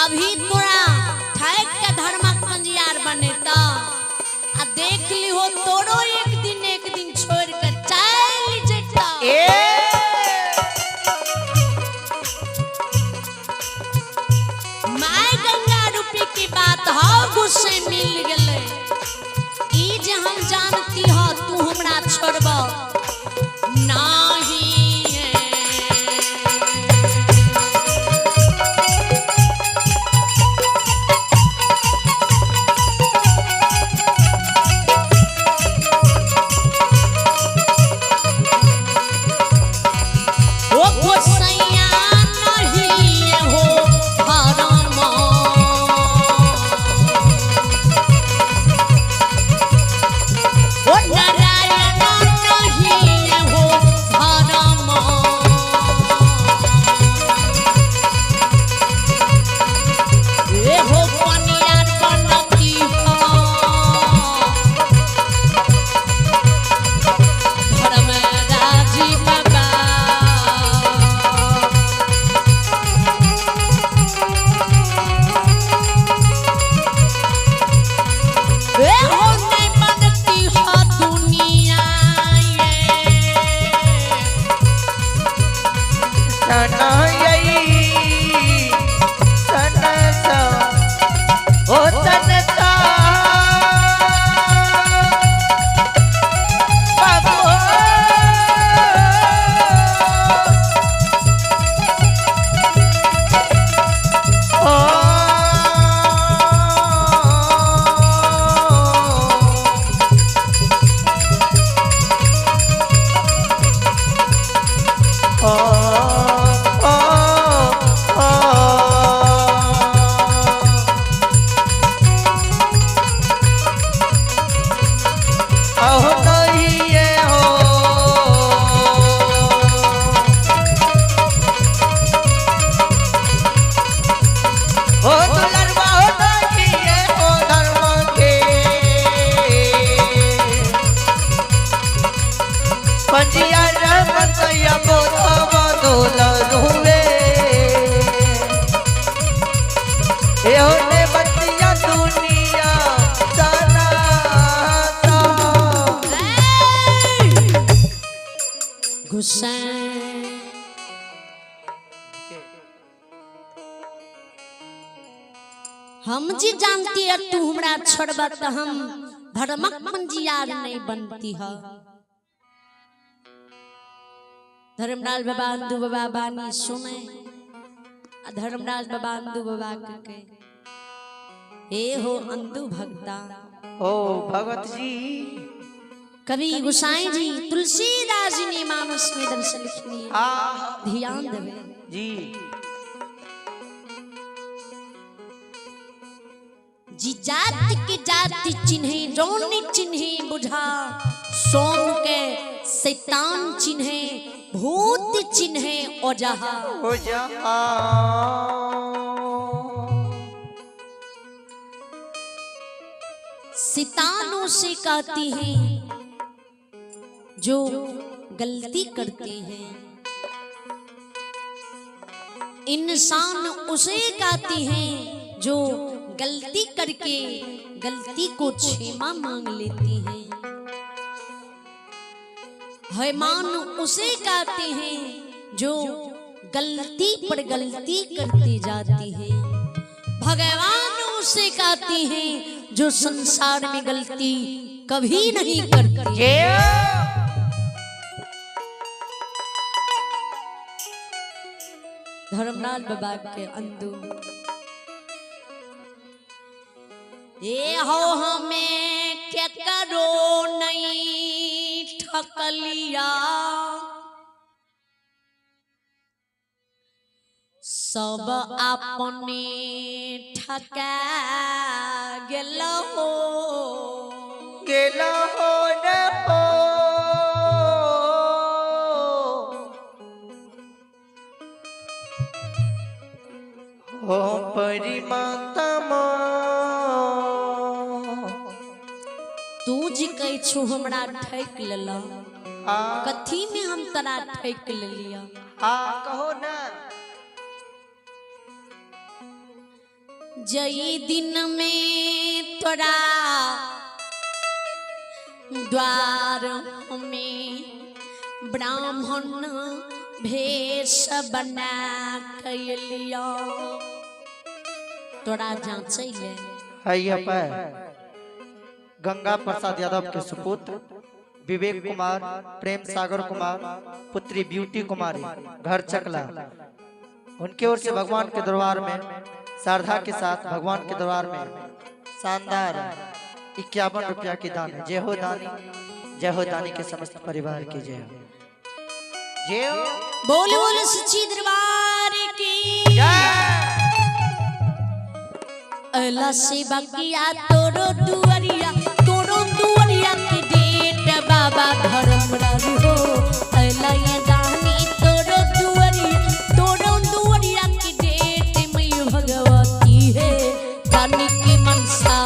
अभी तोरा ठैक के धर्मक पंजियार बनेता आ देख ली हो तोरो एक दिन छोड़ के चल जेता। My Ganga रूपी की बात हो गुस्से मिल गेले। ई जे हम जानती हो तू हमरा छोड़ब नाही। हम जी जानती है तू हमरा छोड़बा त हम धर्मक पंजियार नहीं बनती है। धर्मराज बाबा अंधु बाबा बानी सुने आ धर्मराज बाबा अंधु बाबा के हे हो अंधु भक्ता। ओ भगत जी, कवि गोसाई जी तुलसीदास जी ने मानस में दर्शन लिखनी ध्यान देवे जी। जी जात के जाति चिन्हे रोनी चिन्हे बुझा, सोम के शैतान चिन्हे भूत चिन्हे ओजहा। हो जा। शैतान उसे कहती हैं जो गलती करते हैं, इंसान उसे कहते हैं जो गलती करके गलती को क्षमा मांग लेते हैं। हैमान उसे कहते हैं जो गलती पर गलती करते जाते हैं। भगवान उसे कहते हैं जो संसार में गलती कभी नहीं करते। धर्मराज बाबा के अंदू ये हो हमें क्या करो नहीं ठकलिया, सब अपने ठका गेलो हो। गेला हो न हो। हो परिमात्मा। तू जी कहै छु हमरा ठक लेला, कथी में हम तोरा ठक लेलिया? आ कहो ना। जई दिन में तोरा द्वार में ब्राह्मण भेष बना कैलिया, तोरा जांचै ले। है पर गंगा प्रसाद यादव के सुपुत्र विवेक कुमार, प्रेम सागर कुमार, पुत्री ब्यूटी कुमारी, घर चकला, उनके ओर से भगवान के दरबार में श्रद्धा के साथ भगवान के दरबार में शानदार 51 रुपया की दान है। जय हो दानी, जय हो दानी के समस्त परिवार की जय हो। जय हो। बोल बोल सच्ची दरबार की जय। अला से बकिया तोरो दुआरिया, तोरो दुआरिया के डेट बाबा धर्मराज हो। अला ये दानी तोरो दुआरिया, तोरो दुआरिया के डेट मई भगवती है। दानी की मनसा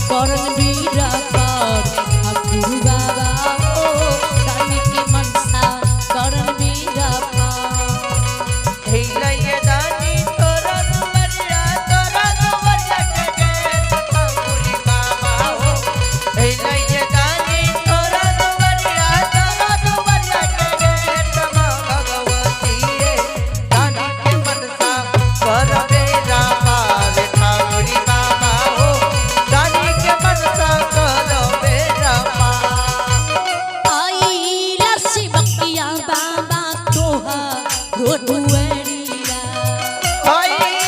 करन बीरा पार ठाकुर बाबा हो। दानी की मनसा करन बीरा पार। आइला शिवकिया बाबा तोहा रोडुअरिया। आइला ये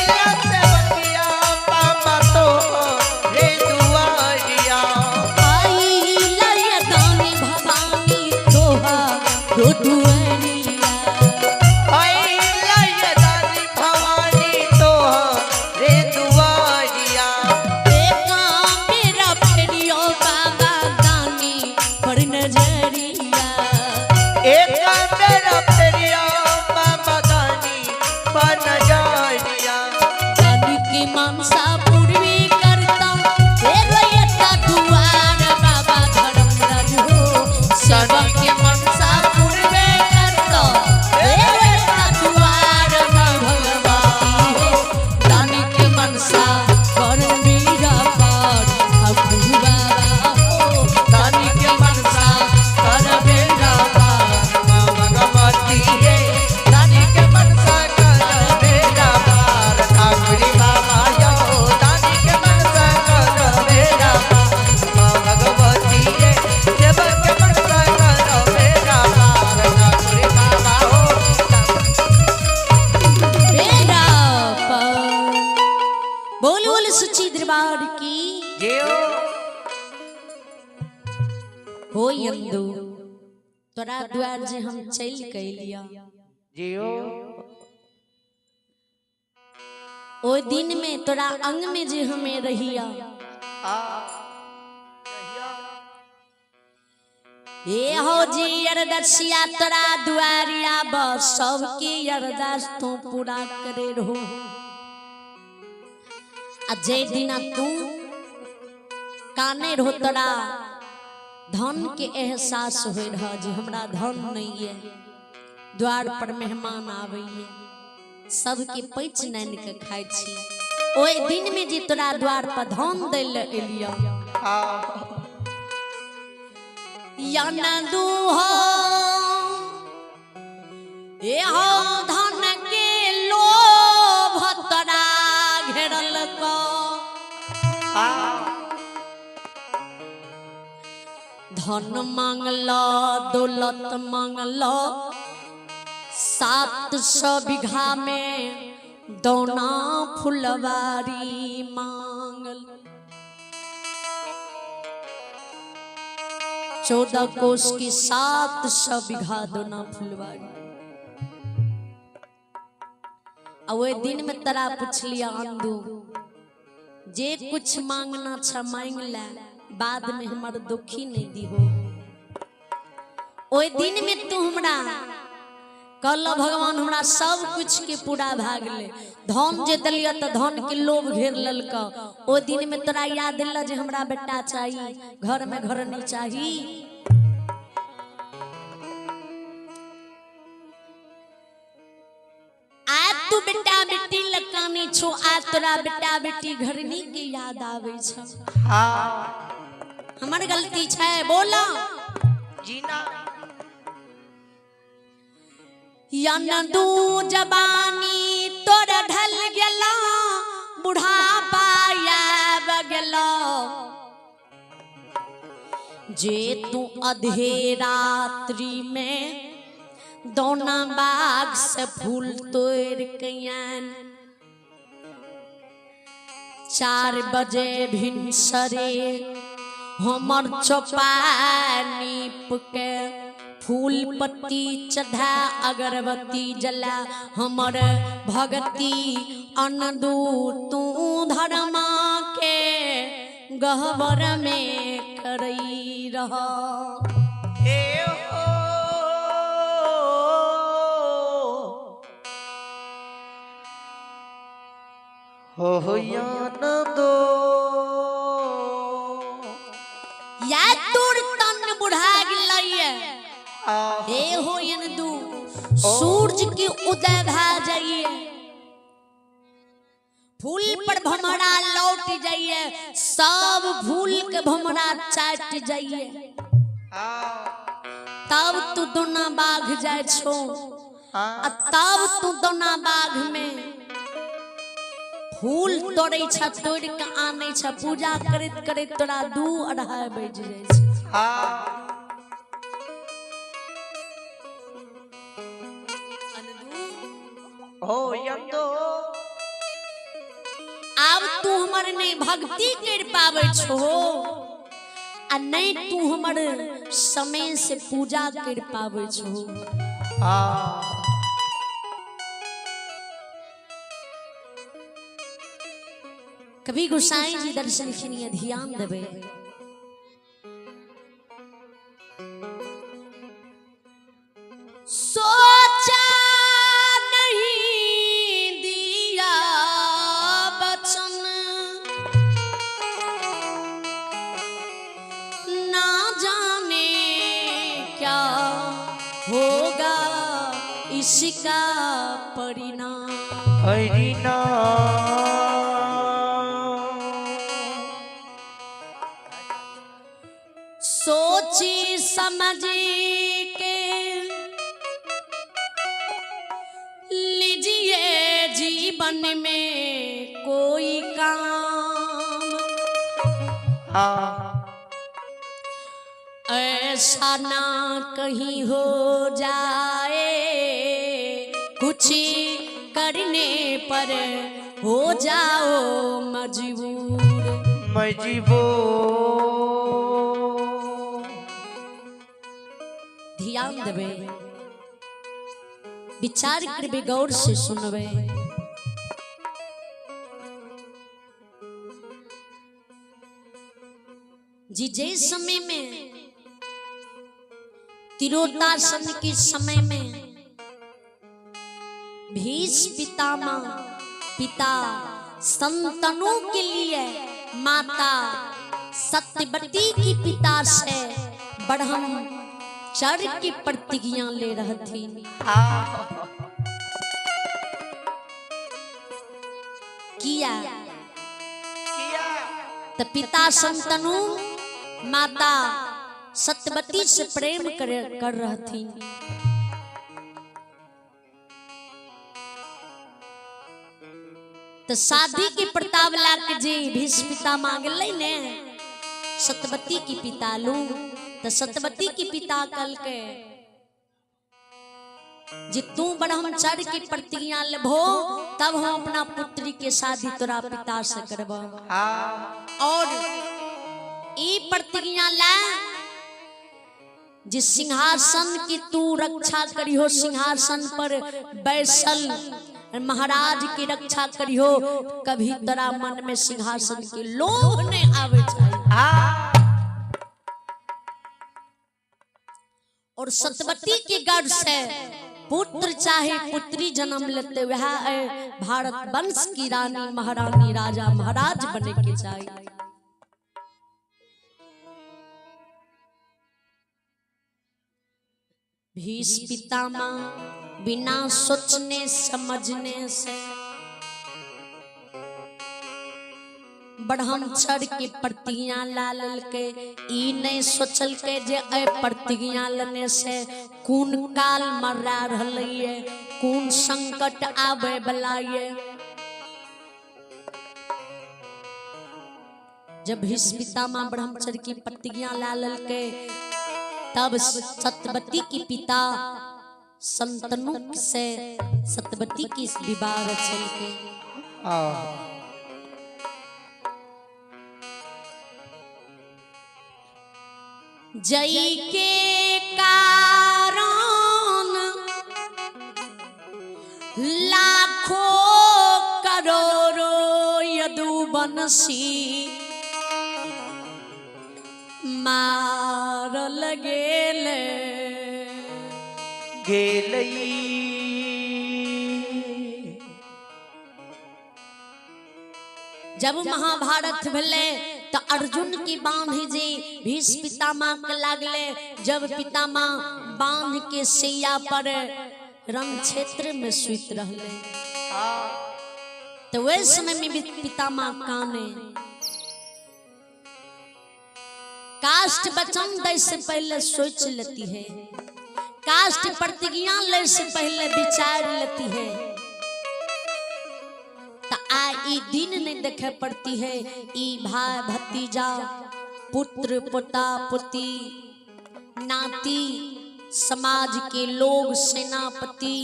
दानी भवानी तोहा रोडुअरिया। एका मेरा फेरियो बाबा दानी पर नजरिया। एक मेरा प्रिया बाबा दानी हो यंदू, तोरा द्वार जे हम चल के एलिया, जियो। ओहि दिन में तोरा अंग में जे हमें रहिया, आ ए हो जी अरदसिया तोरा दुआरिया बस सबके अरदास तू पूरा करे रहो। आ जे दिना तू काने रहो तोरा धन के एहसास हो रहा जे हमरा धन नहीं है, द्वार पर मेहमान आबैये सबके पैच नानि के खाइ छी, ओहि दिन में जे तोरा द्वार पर धन दै लए एलिया, आ या न दूहो ए हो धन के लोभ तोरा घेरल को, आ धन मांगल दौलत मांगल, 700 बीघा में दौना फुलवारी मांगल, 14 कोस की 700 बीघा दौना फुलवारी। आ ओहि दिन में तोरा पुछलिया अंदू, जे कुछ मांगना छ मांग ले, बाद में हमर दुखी नहीं दिहो। ओहि दिन में तू हमरा कहल भगवान हमरा सब कुछ के पूरा भाग ले, धन जे दिलिय तो धन के लोभ घेर ललक। ओहि दिन में तोरा याद एल जे हमरा बेटा चाहिए, घर में घर नहीं चाहिए। आ तू बेटा बेटी लकानी छो, आ तोरा बेटा बेटी घरनी के याद आवे छ। आ हमर गलती छै बोला जीना। या न दू जबानी तोर ढल गेला, बुढ़ापा आब गेला, जे तू अधे रात्रि में दौना बाग से फूल तोड़ के आन, 4 बजे भिनसरे हमर चौपा नीप के फूल पत्ती चढ़ा अगरबत्ती जला हमर भगती अनदू तू धर्मा के गहबर में करई रह। ए हो हो यान दो, या तोर तन बुढ़ा गेलैये, आ हे हो यनदू, सूरज के उदय भा जाइए, फूल पर भमरा लौट जाइए, सब फूल के भमरा चाट जाइए, आ तब तू दोना बाघ जाय छो, आ आ तब तू दोना बाघ में फूल तोड़े छ, तोड़ के आने छ, पूजा करैत करैत तोरा 2-2.5 बज जाइ छै। आ हो यंदो, आब तू हमर नहीं भक्ति कर पाबै छो, आ नहीं तू हमर समय से पूजा कर पाबै छो। आ कभी गोसाई जी दर्शन के लिए ध्यान देवे, सोचा नहीं दिया बचन, ना जाने क्या होगा इसका परिणाम। हरिना सोची समझ के लीजिए जीवन में कोई काम, आ ऐसा ना कहीं हो जाए कुछ करने पर हो जाओ मजबूर। मजबूर। ध्यान देवे, विचार करबे, गौर से सुनबे। जी जे समय में तिरोतासन के समय में भीष्म पितामह पिता संतनों के लिए माता सत्यवती की पिता से ब्रह्मचर्य की प्रतिज्ञा ले रही थी। किया तो पिता संतनु माता सत्यवती से प्रेम कर रही थी। तो शादी के प्रताप ला के जे भीष्म पिता मांगले ने सत्यवती की पिता लू, तो सत्यवती की पिता कल के जे तू ब्रह्मचर्य की प्रतिज्ञा लेबो तब हम अपना पुत्री के शादी तोरा पिता से करब। और ई प्रतिज्ञा ला जे सिंहासन की तू रक्षा करियो, सिंहासन पर बैसल महाराज की रक्षा करियो, कभी तोरा मन में सिंहासन के लोभ नहीं आवे चाहिए। और सतवती के गर्भ से पुत्र चाहे पुत्री जन्म लेते वह है भारत वंश की रानी महारानी राजा महाराज बने के चाहिए। भीष्म पितामह बिना सोचने समझने से ब्रह्मचर्य के प्रतिज्ञा ला ललके, ई नहीं सोचल के जे ए प्रतिज्ञा लेने से कोन काल मरा रहलै, कोन संकट आवे वाला ये। जब भीष्म पितामह ब्रह्मचर्य की प्रतिज्ञा ला ललके तब सत्यवती की पिता संतनु से सत्यवती की विवाह रचल के। जई के कारण लाखों करोड़ों यदुवंशी मारल गेले गेलई। जब महाभारत भेले तो अर्जुन की बांध जे भीष्म पितामह के लागले, जब पितामह बांध के सैया पर रण क्षेत्र में सुत रहले तो वह समय में भी पितामह काने काष्ठ वचन दे से पहले सोच लेती है, काष्ठ प्रतिज्ञा ले से पहले विचार लेती है, तो आ ई दिन नहीं देखे पड़ती है। ई भाई भतीजा पुत्र पोता पोती नाती समाज के लोग सेनापति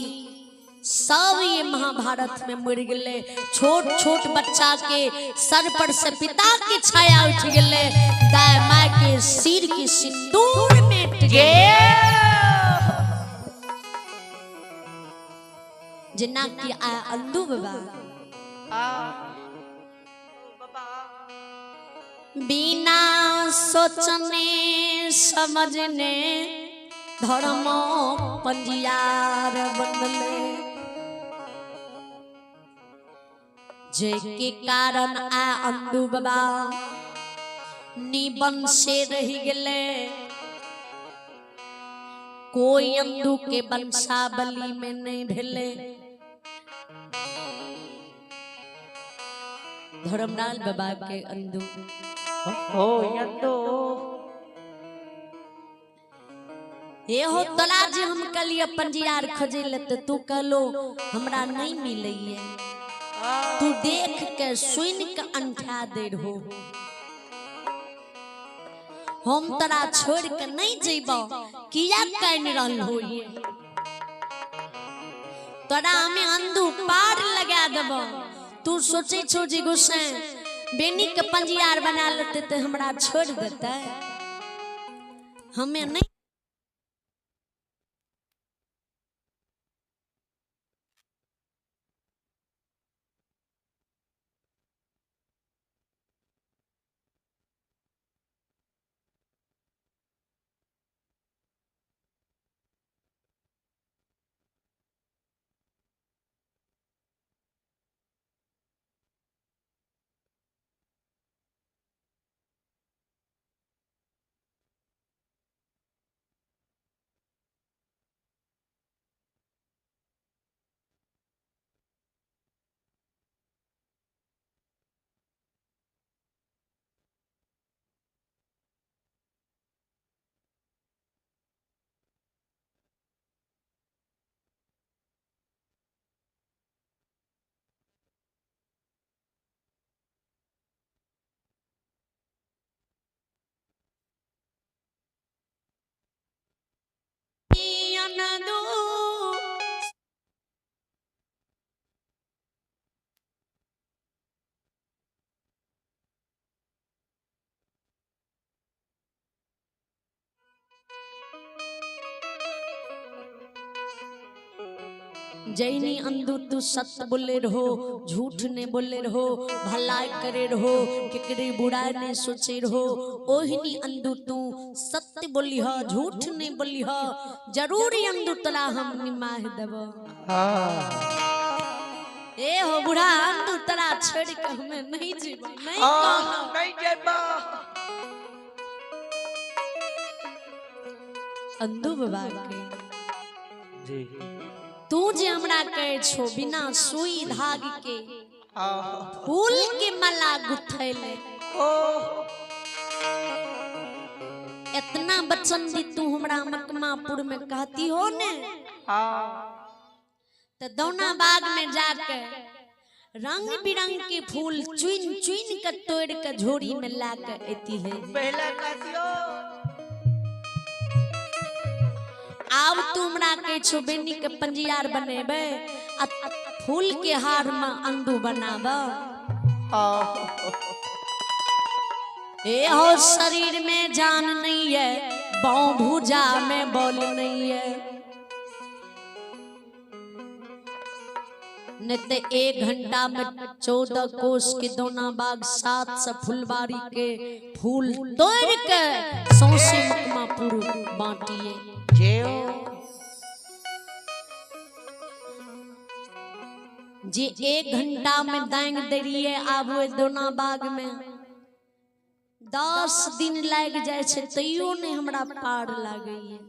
सब ये महाभारत में मर गए। छोट छोट बच्चा के सर पर से पिता के छाया उठ गए, दाय माय के सिर की सिंदूर मिट गए। जना कि आ अंदू बाबा बिना सोचने समझने धर्म पंजियार बनले, जे के कारण आ अंदू बाबा निबन से रह गए। कोई अंदू के वंशावली में नहीं भेले। धर्मलाल बाबा के अंदू हो अंदू ये हो तोला जे हम कलिए पंजियार खोजे ले तो तू कहलो हमरा नहीं मिलैये, तू देख के सुन के अंठा दे रहो, हम तोरा छोड़ के नहीं जेबो, किया कान रहल हो ये तोरा हमें अंदू पार लगा देबो। तू सोचे छो जे गुस्से बेनी के पंजियार बना लेते तो हमरा छोड़ देते, हमें नहीं। जैनी अंदू तू सत्य बोले रहो, झूठ नहीं बोले रहो, भलाई करे रहो, केकरे बुराई नहीं सोचे रहो, ओहिनी अंदू तू सत्य बोली ह, झूठ नहीं बोली ह, जरूर अंदू तला हम निमाह देब। हाँ ए हो बुढ़ा अंदू तला छोड़ के हमें नहीं जीव, नहीं कहना। नहीं जेबा। अंदू बाबा के जी तू जे हमरा कहे छो बिना सुई धाग के हाँ फूल के माला गुथैले, ओ इतना बचन दी तू हमरा मकमापुर में कहती हो ने, हाँ तो दौना बाग में जाके रंग बिरंग के फूल चुन चुन के तोड़ के झोरी में ला के एती है। पहला कहतियो आब तू हमरा के छो बेनी के पंजियार बनेबे आ फूल के हार में अंदू बनाब। हाँ ए हो शरीर में जान नहीं है, बाँव भुजा में बल नहीं है, नहीं तो 1 घंटा में 14 कोस के दोना बाग 7 से फुलबारी के फूल तोड़ के सौंसे मकमापुर बांटिए। जेओ जे 1 घंटा में दांग दे रही है, आब ओहि दोना बाग में 10 दिन लाग जाए छै तैयो नहीं हमरा पार लागैए।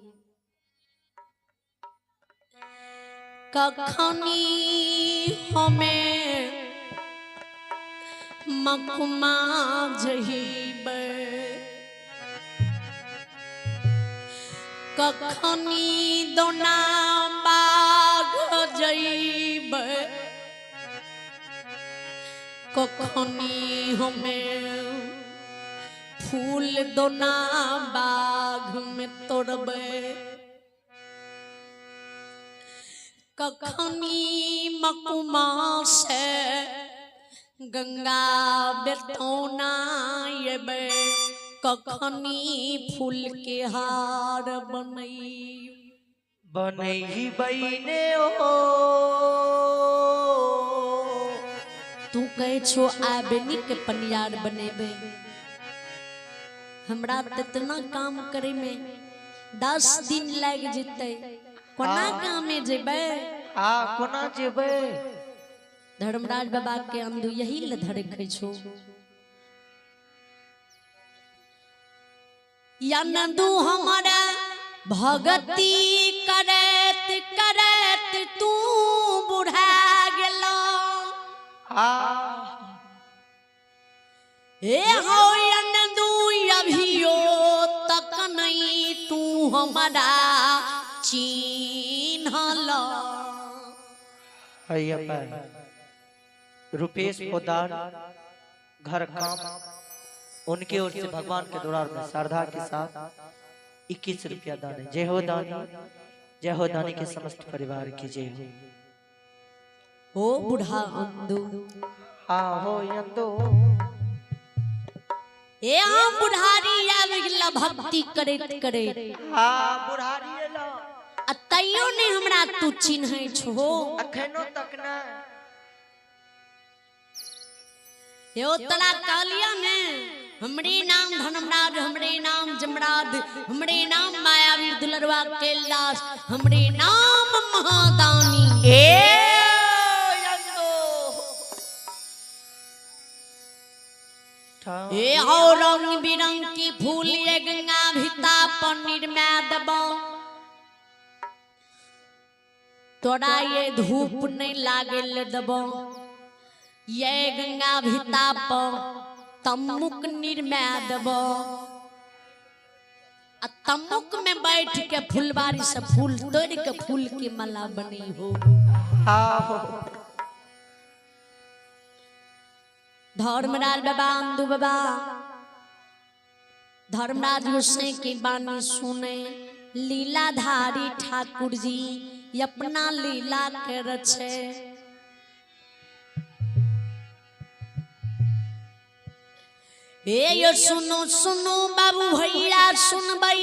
कखनी हमें मखमा जहिबै, कखनी दोना बाग जइबै, कखनी हमें फूल दोना बाग में तोड़बै, कखनी मकुमा से गंगा बेतौना अयबै, कखनी फूल के हार बनई बनई बने ओ। तू कहे छो आबेनी के पनियार बनेबे, हमरा इतना काम करे में 10 दिन लाग जेतै, कोना कामे जेबै? आ कोना जेबै? धर्मराज बाबा के अंदू यही ल धरकै छो। या नंदू हमारा भगती करैत करैत तू बुढ़ा गेलो। आ हे हो या नंदू अभियो तक नहीं तू हमारा चिन्हल। अय्यप्पा रुपेश पोदार घर काम उनके ओर से भगवान के दरबार में श्रद्धा के साथ 21 रुपया दान है। जय हो दानी, जय हो दानी के समस्त परिवार की जय हो। ओ बुढ़ा अंदू हाँ हो अंदू ए हम बुढ़ारी आबि गेला भक्ति करैत करैत। हाँ बुढ़ारी एला आ तैयो नहीं हमरा तू चिन्है छो। अखनो तक ना यो तोरा कहलिया ने हमरे नाम धर्मराज, हमरे नाम जमराज, हमरे नाम मायावीर दुलरवा कैलाश, हमरे नाम महादानी। ए अंदू ए हो रंग बिरंग की फूल ये गंगा भिता पनीर में दबो, तोरा ये धूप नहीं लागल दबो, ये गंगा भिता पर तमुक निर्मा दबो, आ तमुक में बैठ के फुलबारी से फूल तोड़ के फूल की माला बनी हो। हाँ धर्मराज बाबा अंदू बाबा धर्मराज गोसाई की बानी सुने लीलाधारी ठाकुर जी अपना लीला के रचे। ए यो सुनो सुनो बाबू भैया सुनबई,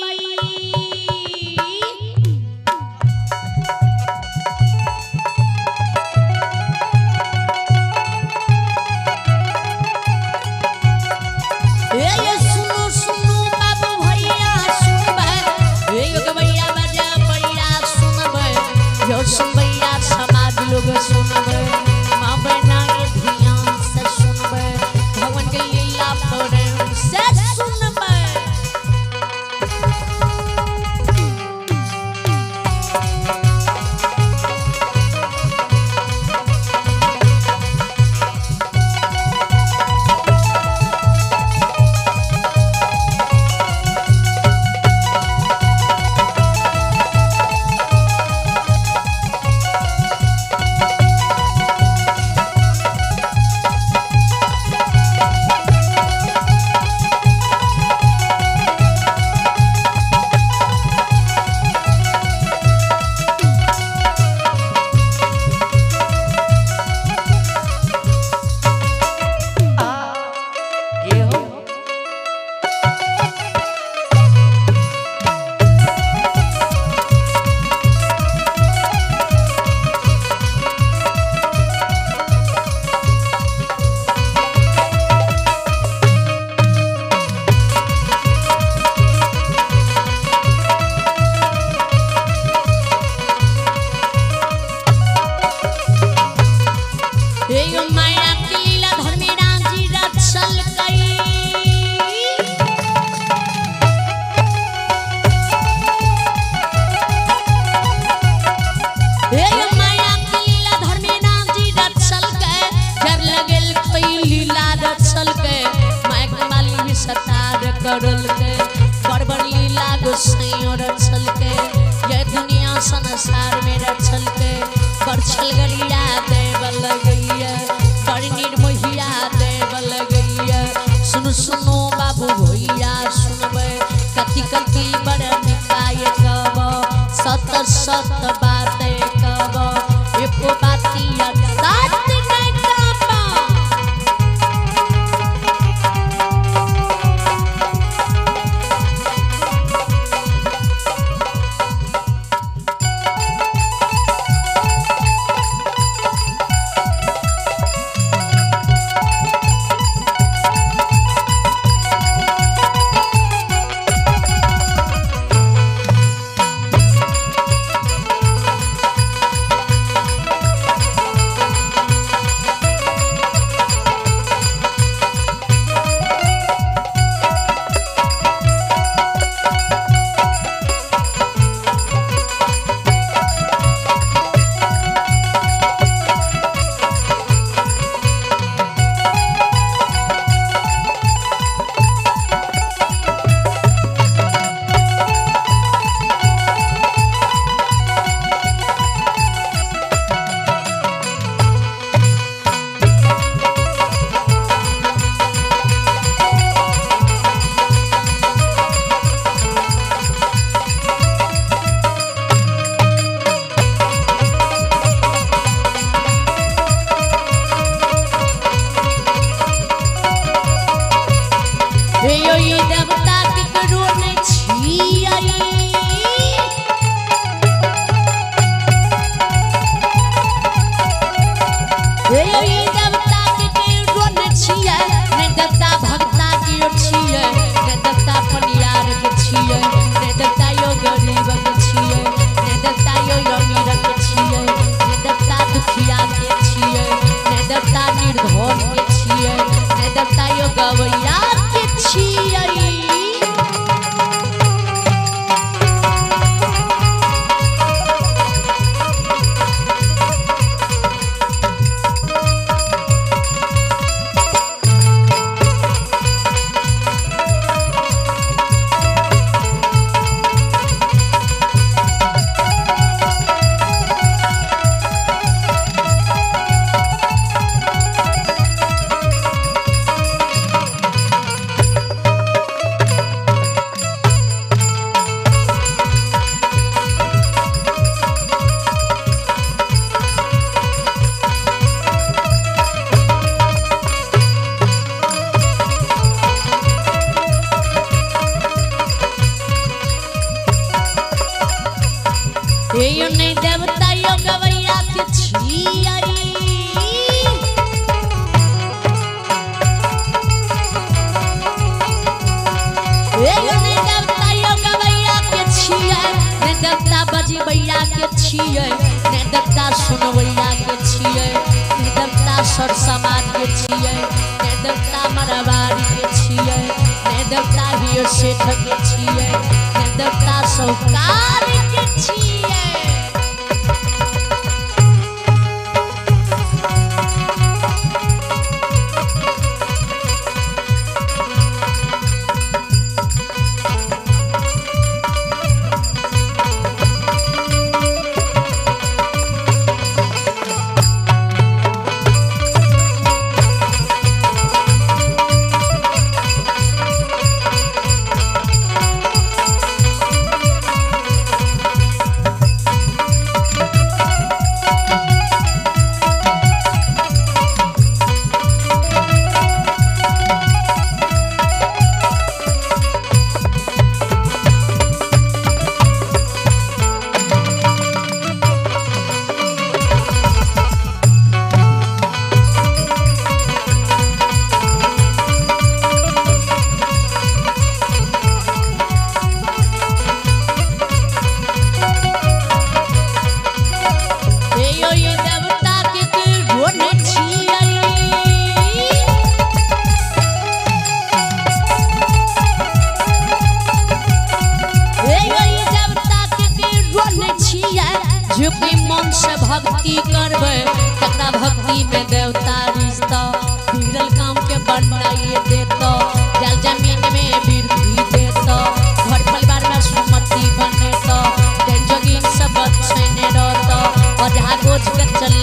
करलकै, बड़ बड़ लीला गोसाइयों रचलकै, ये दुनिया संसार में रचलकै। बड़ छलगरिया देव लगैया, बड़ निर्मोहिया देव लगैया। सुनु सुनो बाबू भैया सुनबै, कथी कथी बड़ निकाय कब, सत सत बात कब, एको बातिया सात नहीं कब। हे यो यो देवता केकरो नहि छियै, हे यो यो देवता केकरो नहि छियै, नहि देवता भक्ता के छियै, नहि देवता पनियार के छियै, नहि देवता यो गरीब के छियै, नहि देवता यो अमीर के छियै, नहि देवता दुखिया के छियै, नहि देवता निर्धन के छियै, नहि देवता यो गवैया के छियै। हे यो नहि देवता यो गवैया के छियै, हे यो नहि देवता यो गवैया के छियै, नहि देवता बजबैया के छियै, नहि देवता सुनबैया के छियै, नहि देवता सर समाज के छियै, नहि देवता मरवाड़ी के छियै, नहि देवता हियो सेठ के छियै, नहि देवता साहूकार के छियै।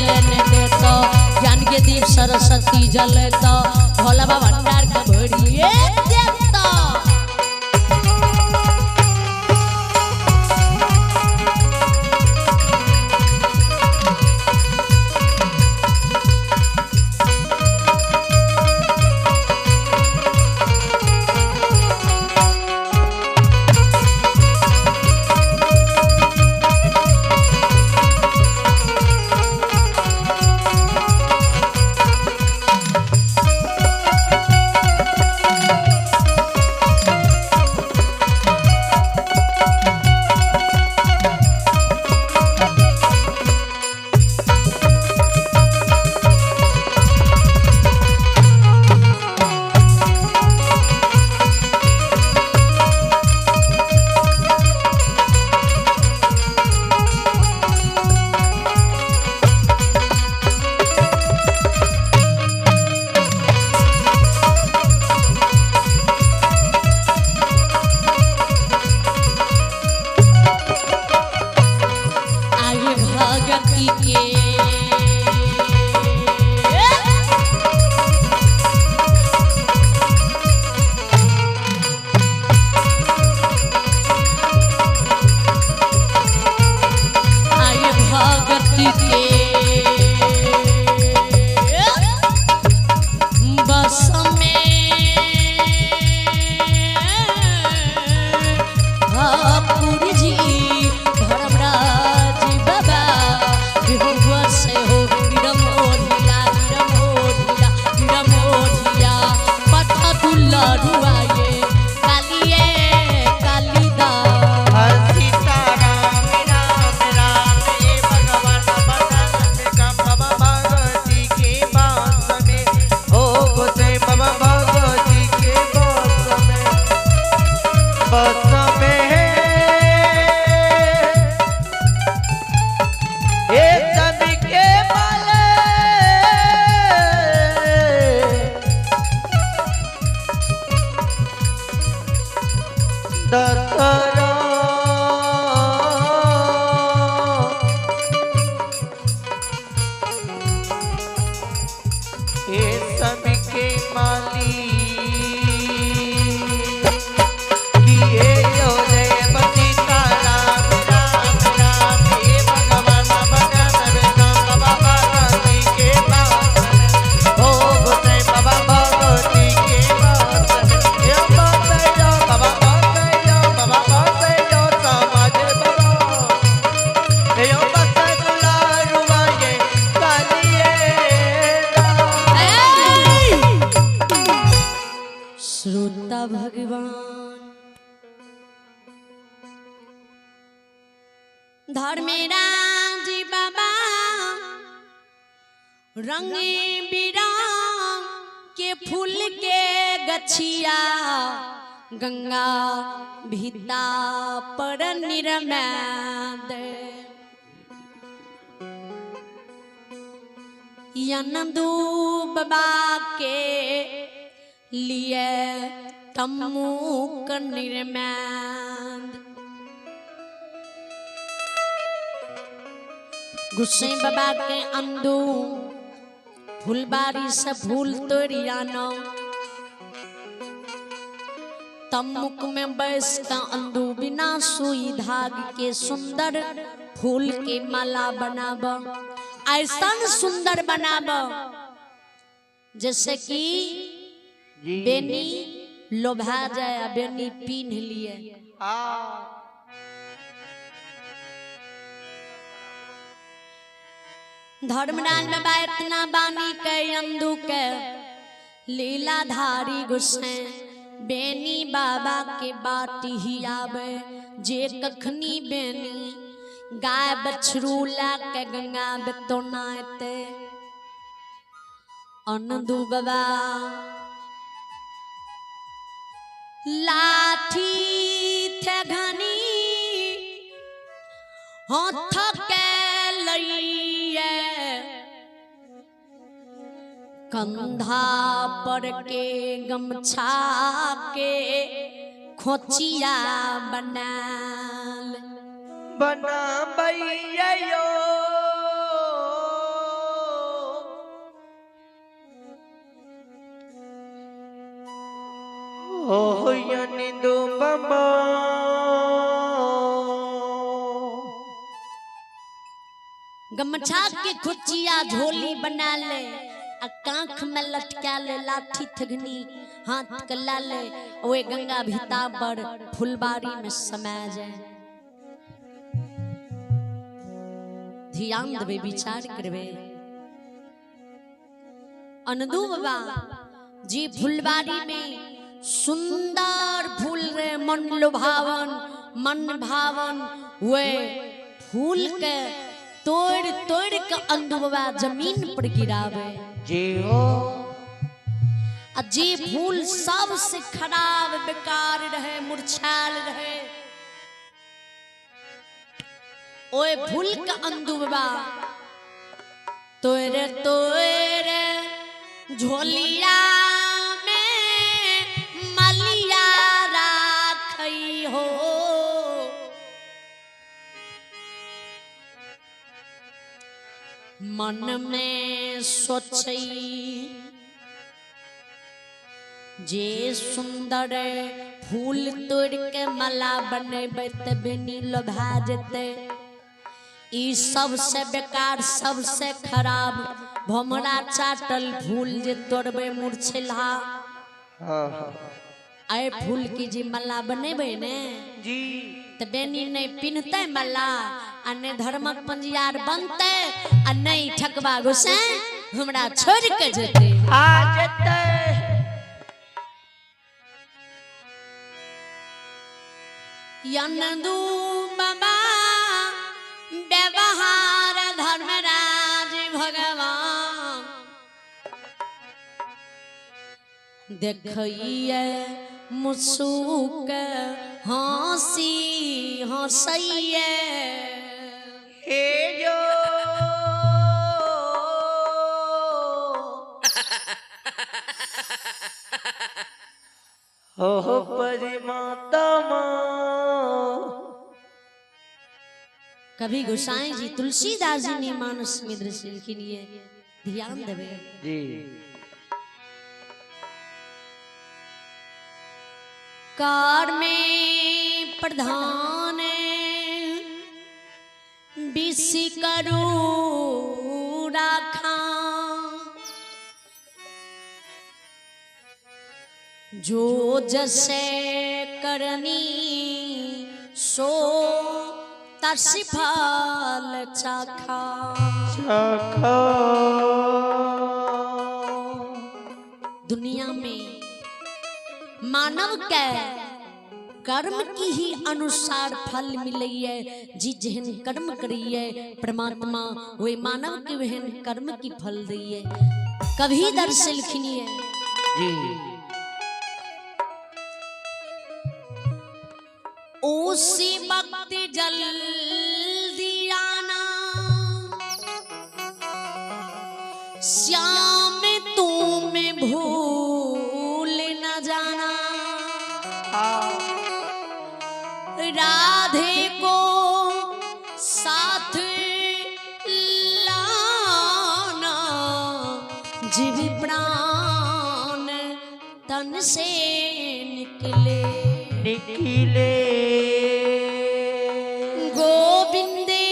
लेने देतो, ज्ञान के दीप सरस्वती जले तो भोला बाबा भंडार के भरिए देतो। आगे भगती के आगे भगती के बस में ठाकुर जी धर्मराज बाबा हो बस हो रमोरिया रमोरिया रमोरिया पठा दुलरुआए कालिए कालिदास। हर सीता राम राम राम ये भगवान बसंत का बाबा भगवती के बास में हो गोसे बाबा भगवती के बास में बस में हे सबके माले दसरा हे सबके माली किए यो जय सीता राम राम राम हे भगवान भगवान राम बाबा भगवती के पास में हो गोसाई बाबा भगवती के पास में हे बाबा बाबा बाबा बाबा समाज बाबा हे बस दुलारुआ ये कालिए श्रोता भगवान धर्मेराज बाबा रंग बिरंग के फूल के गछिया गंगा भीता पर निरमैद यनदू बाबा के लिए तमुक निर्मैद गुस्से बाबा के अंदू फुलबारी से फूल तोड़ी आनो, तमुक में बैस का अंदू बिना सुई धाग के सुंदर फूल के माला बनाब, ऐसा सुंदर बनाब जैसे कि जी बेनी लोभा जाए आ बेनी पीन लिए। आ धर्मराज बाबा इतना बानी के अंदू के लीलाधारी गुस्से बेनी बाबा के बाटी ही आवे, जे कखनी बेनी गाय बछरू ला के गंगा बेतोनाते। अनंदू बाबा लाठी थे घनी हाथ के लइए, कंधा पर के गमछा के खोचिया बनाल बना यो। गोविंद बाबा। गमछा के खुचिया झोली बना ले आ कांख में लटका ले लाठी थगनी हाथ के ला ले ओए गंगा भीता पर फुलबारी में समा जाए। ध्यान देवे, विचार करवे। अनदू बाबा जी फुलबारी में सुंदर फूल रे मन लुभावन मन भावन वे फूल के तोड़ तोड़ के अंदू बाबा जमीन पर गिरावे। जी हो। आ जे फूल सबसे खराब बेकार रहे मुरझायल रहे ओए फूल का अंदू बाबा तोरे तोरे झोलिया में मलिया राखई हो। मन में सोचई जे सुंदर फूल तोड़ के माला बनेबै त बेनी लोभा जेतै। ई सबसे बेकार सबसे खराब भमरा चाटल फूल जे तोड़बै मुरछेलहा हाँ आए फूल की जे माला बनेबै ने जी त बेनी नहीं पिन्हतै माला आ नहि धर्मक पंजियार बनतै आ नहि ठकबा गोसाई हमरा छोड़ के जेतै। आ जेतै। यनदू बाबा व्यवहार धर्मराज भगवान देखिए मुसुक हंसी हंसैये। हे यो हो परमात्मा। कभी गोसाई जी तुलसीदास जी ने मानस में दृश्य लिए ध्यान देवे। जी कार में प्रधान विष करू राखा जो जसे करनी सो तस फल चाखा। चाखा। दुनिया में मानव के कर्म की ही अनुसार फल मिलैये। जी जेहन कर्म करिए परमात्मा वे मानव के वहन कर्म की फल दिए। कभी दर्शन खिनिए जी उसी वक्त जल्दी आना श्याम तुम भूल न जाना। राधे को साथ लाना जीव प्राण तन से निकले निकले। गोविंदे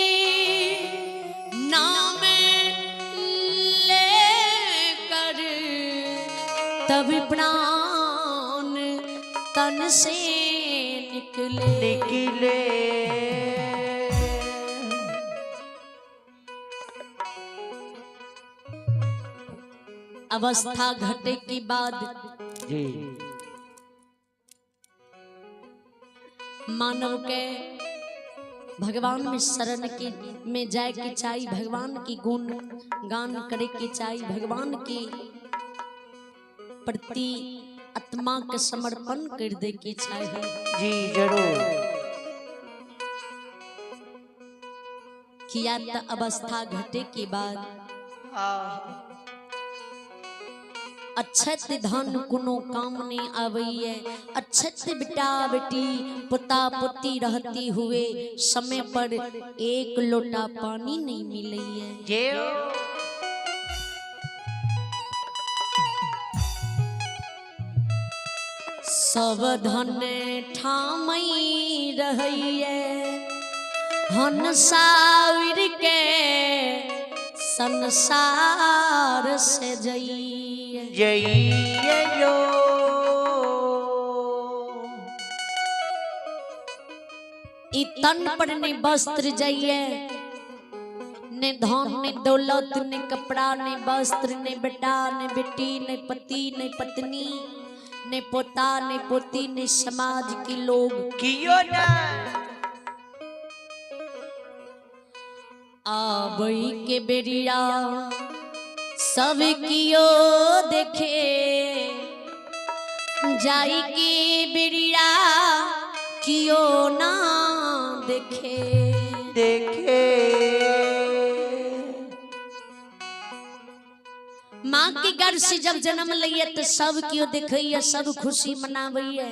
नाम लेकर तब प्राण तन से निकले निकले। अवस्था घटे के बाद जी मानव के भगवान में शरण के में जाए के चाहिए, भगवान की गुण गान करे के चाहिए, भगवान के प्रति आत्मा के समर्पण कर दे के चाहिए। जी जरूर। किया त अवस्था घटे के बाद अक्षत धन कोनो काम नहीं आवैये। अक्षत बेटा बेटी पोता पोती रहती हुए समय पर एक लोटा पानी नहीं मिलैये। सब धन ठामई रहैये हंसाविर के संसार से जइए। जइए यो। ई तन पर ने वस्त्र जाइए, ने धन ने दौलत, ने कपड़ा ने वस्त्र, ने बेटा ने बेटी, ने पति ने पत्नी, ने पोता ने पोती, ने समाज के लोग। कियो ना। आबई के बेरिया सब कियो देखे, जाई के बेरिया कियो ना देखे। देखे। माँ के गर्भ से जब जन्म लैया तो सब कियो देखैया, सब खुशी मनावैया।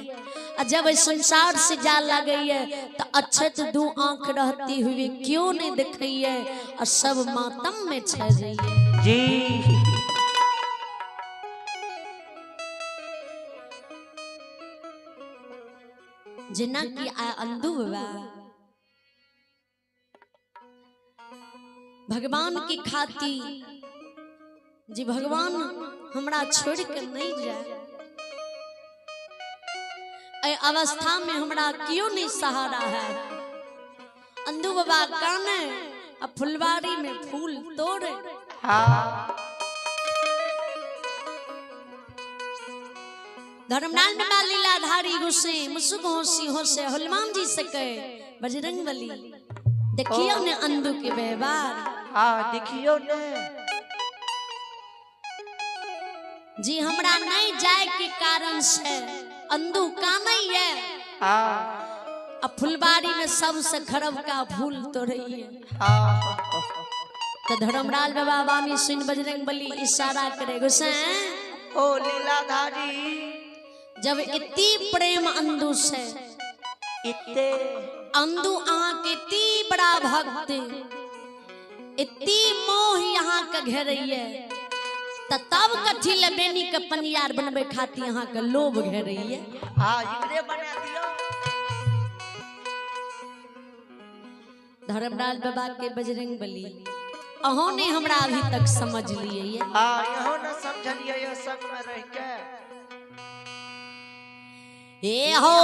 आ जब इस संसार से जा लगैया तो अच्छत दू आंख रहती हुई क्यों नहीं देखैया और सब मातम में छह जाइए। जी। जेना कि आ अंधु बाबा भगवान की खाती जी भगवान हमरा छोड़ के नहीं जाए, ए अवस्था में हमरा क्यों नहीं सहारा है। अंधु बाबा काने आ फुलवारी में फूल तोड़े। हाँ। धर्मनाल बाबा लीलाधारी गुस्से मुसुक होसी होसे हनुमान जी से कहे बजरंग बली देखियो ने अंधु के व्यवहार। हाँ देखियो ने। जी हमरा नहीं जाए के कारण से अंधु का नहीं है। हाँ। अब फुलबाड़ी में सबसे खरब का फूल तोड़िए। हाँ। तो धर्मराज बाबा वामी सुन बजरंग बली इशारा करे गुस्से ओ लीलाधारी। जब इतनी प्रेम अंधु से इतने अंधु अहाँ के इतनी बड़ा भक्त इतनी मोह यहाँ के घेरैये त तब कथी ले बेनी के पनियार बनबे खाती यहाँ के लोभ घेरैये। हाँ इकरे बना दियो। धर्मराज बाबा के बजरंग बली अहों ने हमरा अभी तक समझ लिए। हाँ यहो न समझलिए यह संग में रह के। ए हो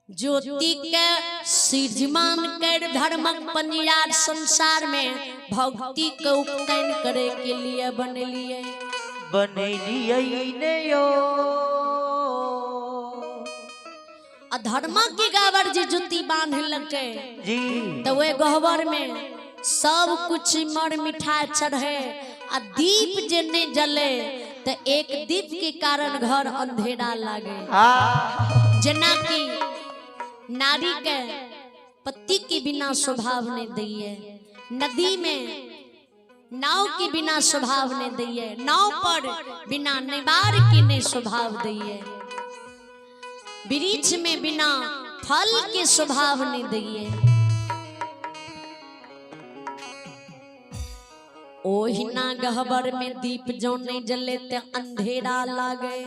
ज्योति के सृजमान कर धर्मक पंजियार संसार में भक्ति के उपतन करे के लिए बनलिए। बनलिए ने यो। अधर्म की गावर जे जुती बांध लगे जी तो वे गहवर में सब कुछ मर मिठाई चढ़े आ दीप जे नहीं जले तो एक दीप के कारण घर अंधेरा लागे। हाँ। जना की नारी के पति के बिना स्वभाव नहीं दिए, नदी में नाव के बिना स्वभाव नहीं दिए, नाव पर बिना निवार के नहीं स्वभाव दिए, वृक्ष में बिना फल के स्वभाव नहीं दिए। ओहिना गहबर में दीप जो नहीं जले ते अंधेरा लागे,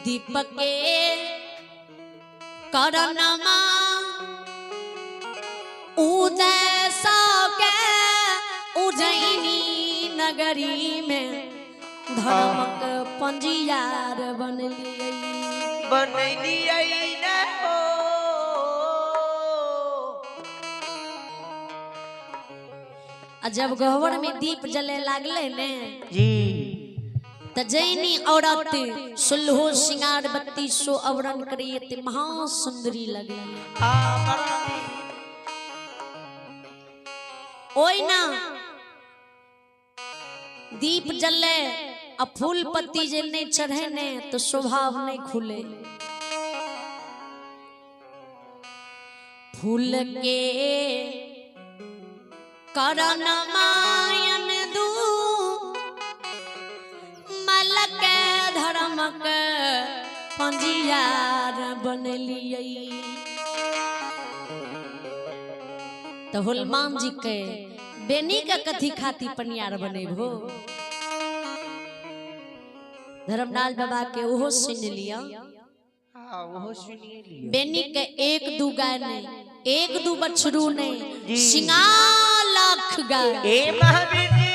दीपक के करणमा उदय सके उजैनी नगरी में धर्मक पंजियार बनलिए। बनलिए ने हो। आ जब गहवर में दीप जले लागले ने जी त जैनी औरत सुल्हो सिंगार बत्ती सो आवरण करिए ते महा सुंदरी लगे। हाँ। ओई ना दीप जले आ फूल पत्ती जे नहीं चढ़े ने तो स्वभाव नहीं खुले। फूल के करण मायन दू मलक धर्मक पंजियार बनलिए। तो हनुमान जी के बेनी का कथी खाती पनियार बनेबो। धर्मलाल बाबा के ओहो सुन लिया। हाँ, वो सुनिए लियो। बेनी के एक दू गाय नहीं, एक दू बछरू नहीं, सिंगा लाख गाय। ए महावीर जी।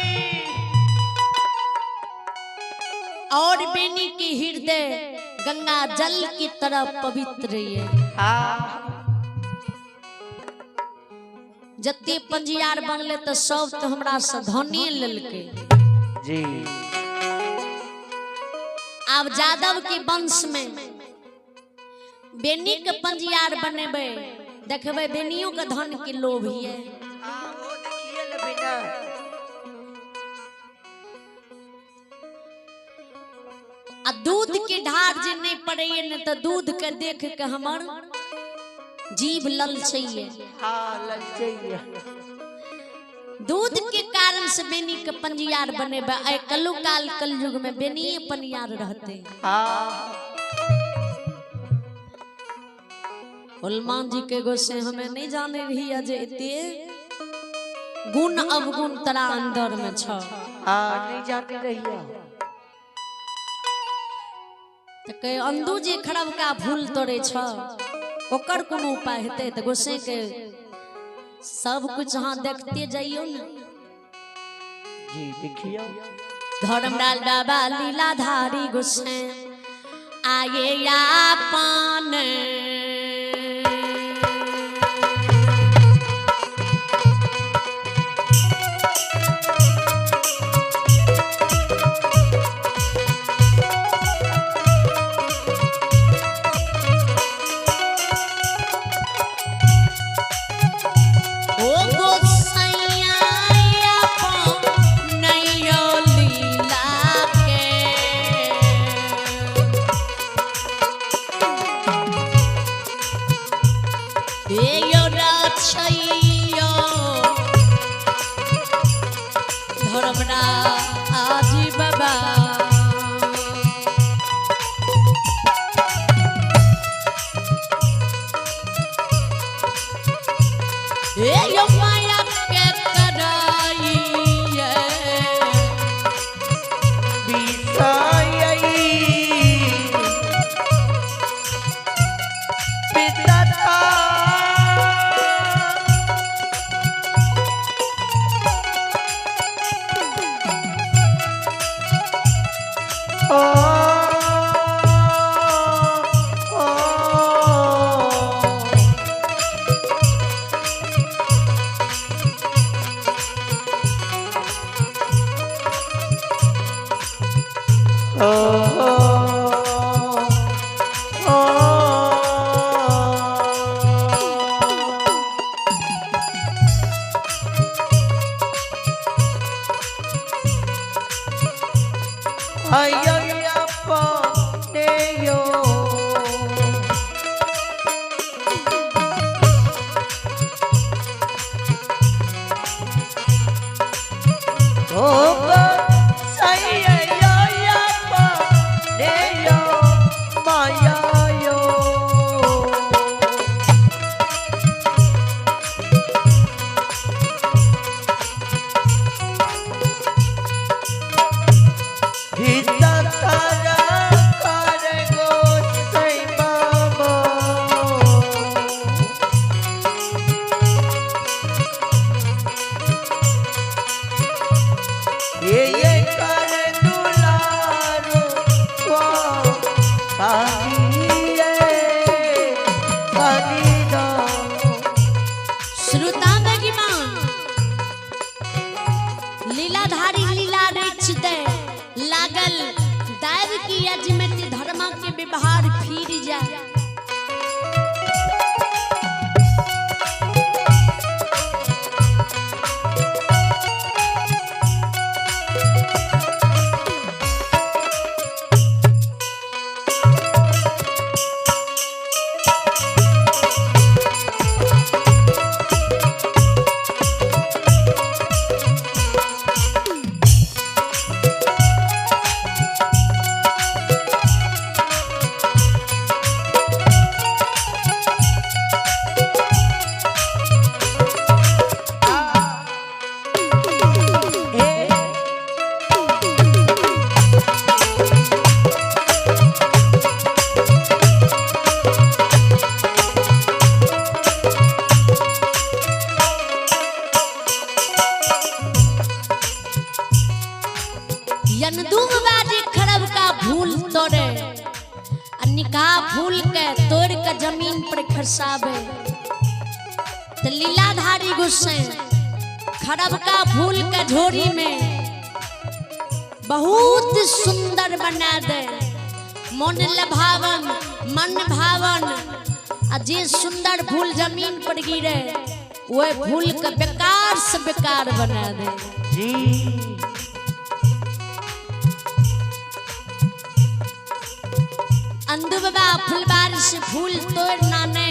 और बेनी की हृदय गंगा जल की तरह पवित्र है। हाँ। जते पंजियार बनले तो सब तो हमरा से धने लेलके। जी। आब जादव के वंश में बेनी के पंजियार बनेबे, देखबे बेनियों के धन के लोभ है। हाँ, वो देखिए लेबै ना। आ दूध के ढार जे नहीं पड़े ने तो दूध के देख के हमर जीभ ललचैये। हाँ, ललचैये। दूध के कारण से बेनी के पंजियार बनेबे। आइ कलु काल कलयुग में बेनिये पनियार रहते। हाँ। हनुमान जी के गोसे हमें नहीं जाने रही जे एते गुण अवगुण तरा अंदर में छ। हाँ, नहीं जाने रही। तो कहे अंदू जे खराब का भूल तोड़े छ ओकर कोनो उपाय हेतै? तो गोसे के सब कुछ अहाँ देखते जाइयो ने। जी देखियो। धर्मलाल बाबा लीलाधारी गोसे आये आपन ओ गोसैया आपन नैयो लीला के। हे यो रक्षैयो धर्मराज बाबा। हे यो माया के कराइए बिसाई पिता था। ओ, ओ, ओ, ओ, अय्यप्पनेयो। ओ सैय्यप्पनेयो मायायो। हित तारा कर गोसाई बाबा। ये कर दुलारो को कालिए कालीदा। श्रोता महिमा लीलाधारी लीला रच दे लागल दैव की अजमत धर्मा के व्यवहार फिर जाए। यनदू बाबा जे खरबका फूल तोड़े आ निकाह फूल के तोड़ के जमीन पर खसावे तो लीलाधारी गुस्से खरबका फूल के झोरी में बहुत सुंदर बना दे, मन लभावन मन भावन, आ जे सुंदर फूल जमीन पर गिरे वह फूल के बेकार से बेकार बना दे। जी। अंधु बाबा फुलबारी से फूल तोड़ नाने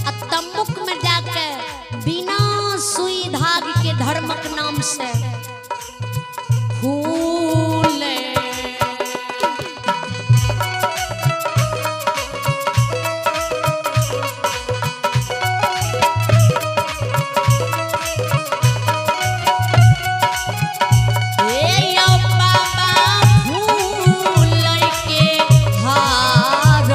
आ तमुक में जाके बिना सुई धाग के धर्मक नाम से फूल ए यो बाबा फूल के हार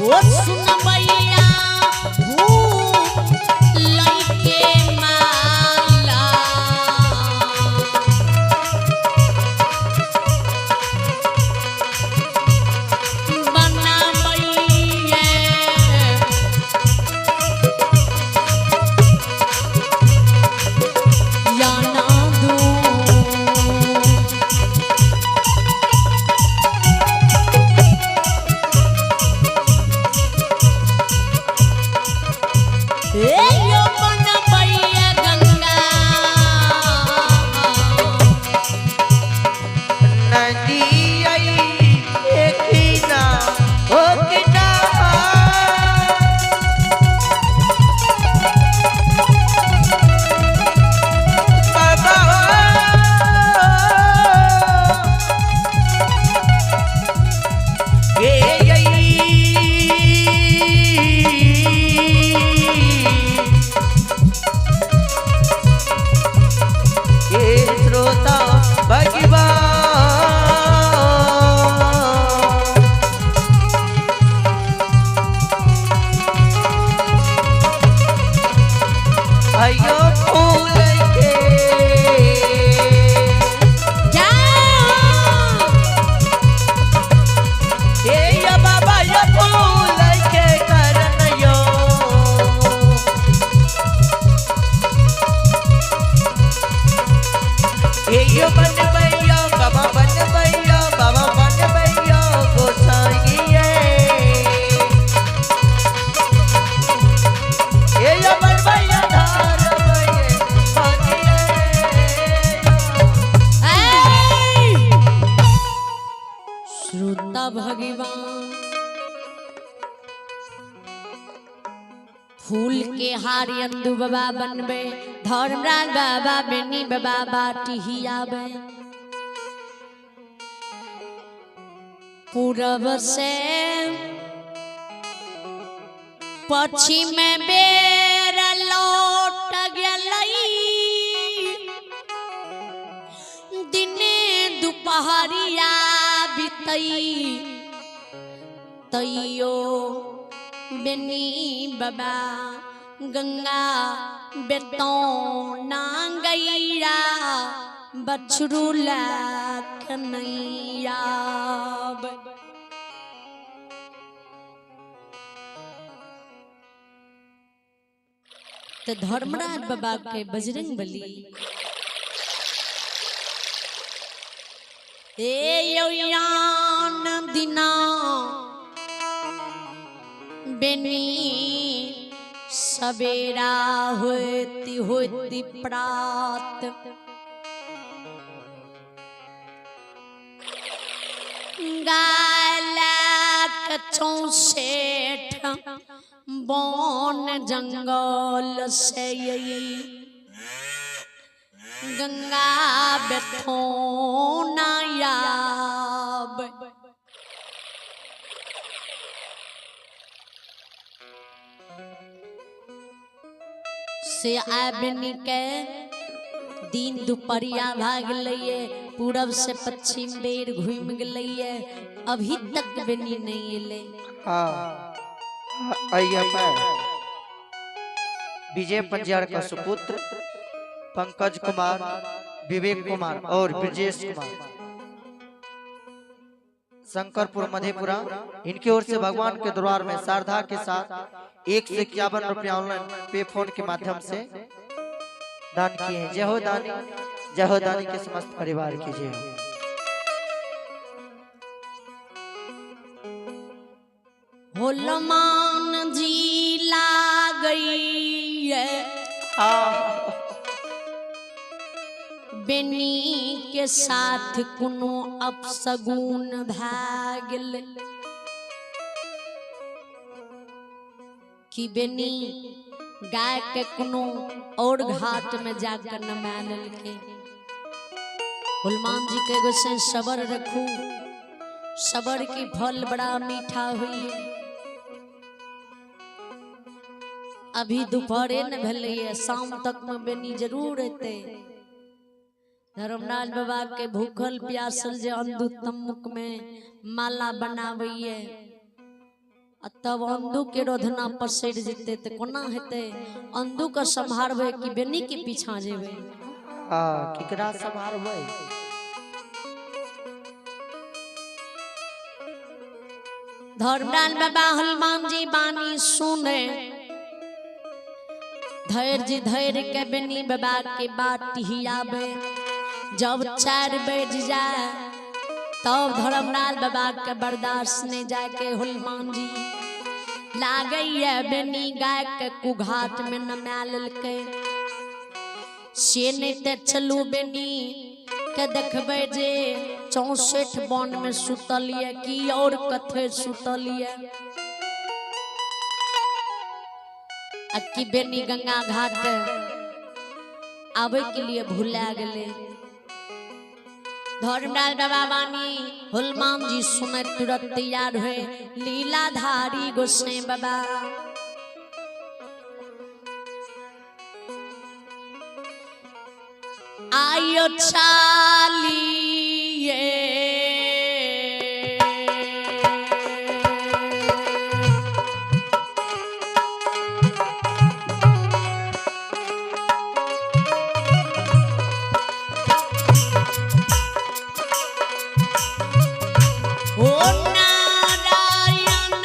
ओ सुनबैया फूल के माला बनबैया या ना दू। ए यो बनबैया गंगा नदी आई एक ना ओ किना बाबा ए आई हे श्रोता भगवान अयो फूल के जाओ हे या बाबा या फूल के करन यो हे यो बनबैया बाबा बनबैया बाबा बनबैया गोसाइये हे यो बनबैया धारबैये पानिये। ऐ! श्रोता भगवान फूल के हार अंदु बाबा बनबे, धर्मराज बाबा बेनी बाबा बाटी ही आबे। पूरब से पश्चिम बेर लौट गेलई, दिने दुपहरिया बितई तैयो बेनी बाबा गंगा बेतो ना गैया बछरू लाख नैया। तो धर्मराज बाबा के बजरंग बली ए यान दिना बेनी सवेरा होती होती प्रात गालक चौसेठ बन जंगल से गंगा बेथोना याब। से आबनी के दिन दुपहरिया भाग लइए, पूरब से पश्चिम बेर घूम गेलैये, अभी तक बेनी नहीं एले। हाँ, अय्या पे विजय पंजियार का सुपुत्र पंकज कुमार, विवेक कुमार और ब्रजेश कुमार, शंकरपुर मधेपुरा, इनकी ओर से भगवान के दरबार में श्रद्धा के साथ 151 रुपया ऑनलाइन पे फोन के माध्यम से दान किए हैं। जय हो दानी, जय हो दानी के समस्त परिवार की जय हो। हनुमान जी लागई है बेनी के साथ कोनो अपसगुन भए गेल कि बेनी गाय के कोनो और घाट में जाकर नमा लेलकै। हनुमान जी के गोसाई सबर रखू, सबर की फल बड़ा मीठा हुई। अभी दोपहरे न भेलैए, शाम तक में बेनी जरूर एतै। धर्मराज बाबा के भूखल प्यासल जे अंधु तमुक में माला बनाबैये आ तब अंधु के रोधना पसरि जेतै तऽ कोना हेतै? अंधु के सम्हारबै कि बेनी के पीछा जेबै? केकरा सम्हारबै? धर्मराज बाबा हनुमान जी बानी सुने, धैर्य धैर्य के बेनी बाबा के बात ही आवे। जब 4 बज जाए तब धर्मराज बाबा के बर्दाश्त नहीं जाके हनुमान जी लागैया बेनी गाय के कुघाट में नमा लेलकै। से नहीं ते चलू बेनी के देखबै जे 64 वन में सुतल ये कि और कथे सुतल ये। आ कि बेनी गंगा घाट आवे के लिए भुला गेलै। धर्मराज बाबा बानी हनुमान जी सुने तुरंत तैयार हुए लीलाधारी गोसाई बाबा। आयो चालिए ओ नारायण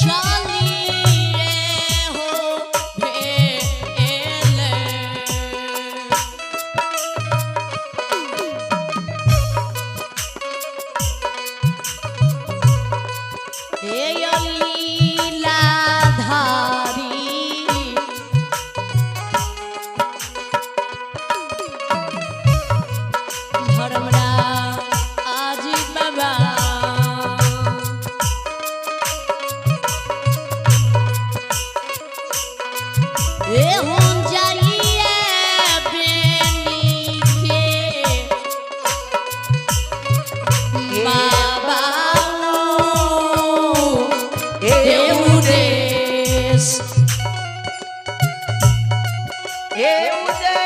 चालिए हो भेल। हे लीलाधारी धर्मराज बाबा ए हम जाइए बेनी के बाबा हे उदेश हे उदय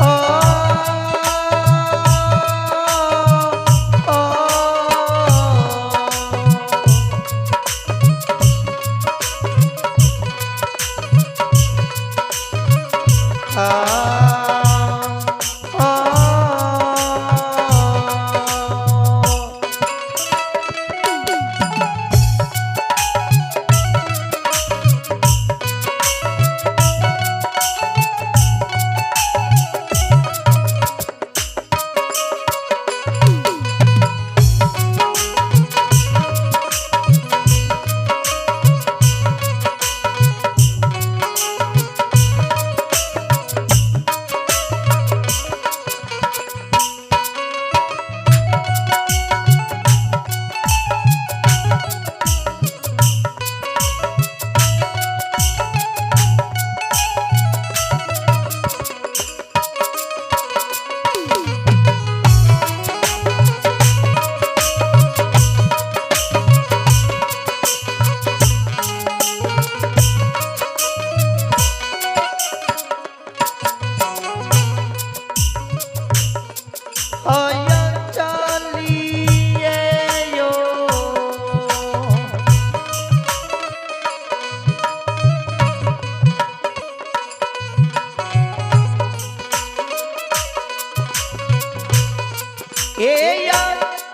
ओ ओ आ आ ए या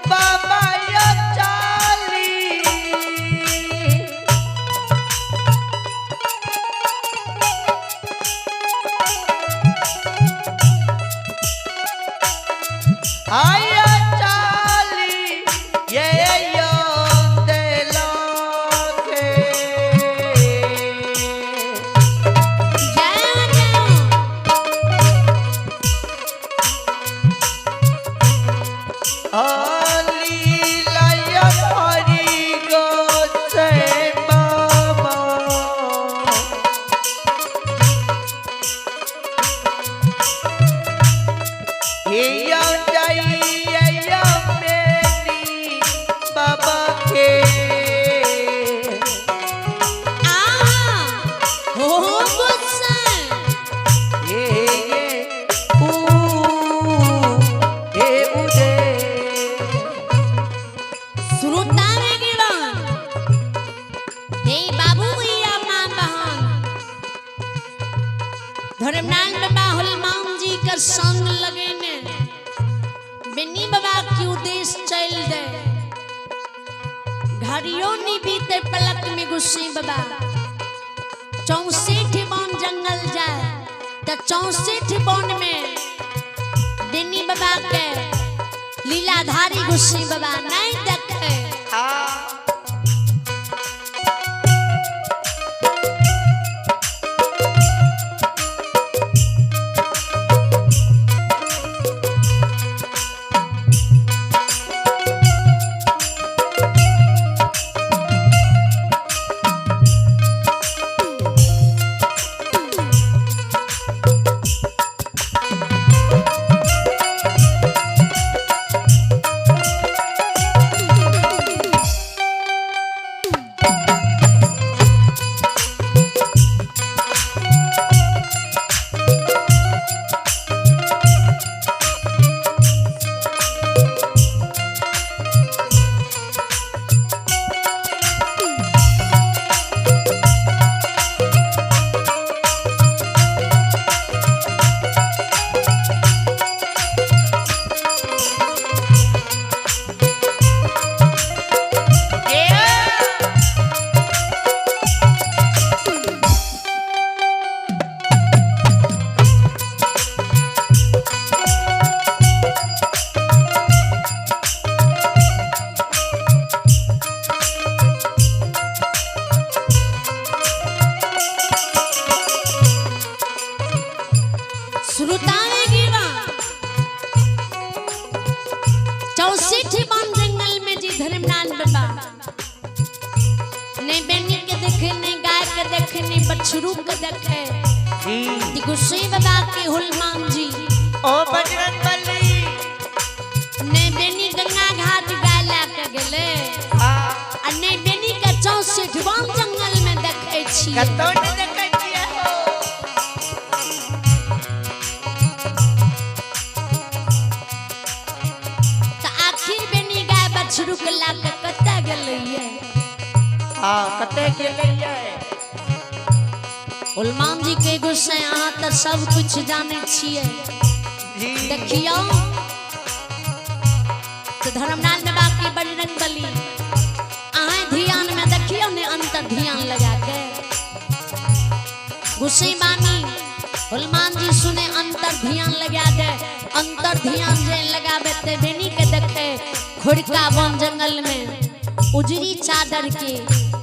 बाबा या चाली। आया चाली ये यो दिलों के। जय जय। लीला हरि गोसे बाबा। या जाइए मेरी बाबा के। आ हो गुस्सा। ये ऊ ये उदे। श्रोता में गिरन हे बाबू भैया माँ बहन, धर्मनाथ बाबा हनुमान जी का संग लगेने बेनी बाबा के उद्देश्य चल दे। घड़ियों नहीं बीते पलक में गुस्से बाबा 64 वन जंगल जाए तो 64 वन में बेनी बाबा के लीलाधारी गुस्से बाबा नहीं देखे। आ श्रोताएं गिरा 64 वन जंगल में जी धर्मनाथ बाबा ने बेनी के देखे, ने गाय के देखे, ने बछरू के देखे। जी। गुस्से बाबा के हनुमान जी ओ बजरंग बली। ने बेनी गंगा घाट गाय ला के गेले आ आ ने बेनी के 64 वन जंगल में देखे छी। कतौ नहीं देखै छियै हो। तो आखिर बेनी गाय बछरू के ला के कतऽ गेलैये? आ कते गेलैये? हनुमान जी के गुस्से अहाँ तऽ सब कुछ जानै छियै। जी। देखियौ तो धर्मनाथ बाबा के बजरंग बली अहाँ ध्यान में देखियौ ने, अंतर ध्यान लगा के गुस्से बानी हनुमान जी सुने अंतर ध्यान लगा दे। अंतर ध्यान जे लगाबे ते बेनी के देखे खोड़का वन जंगल में उजरी चादर के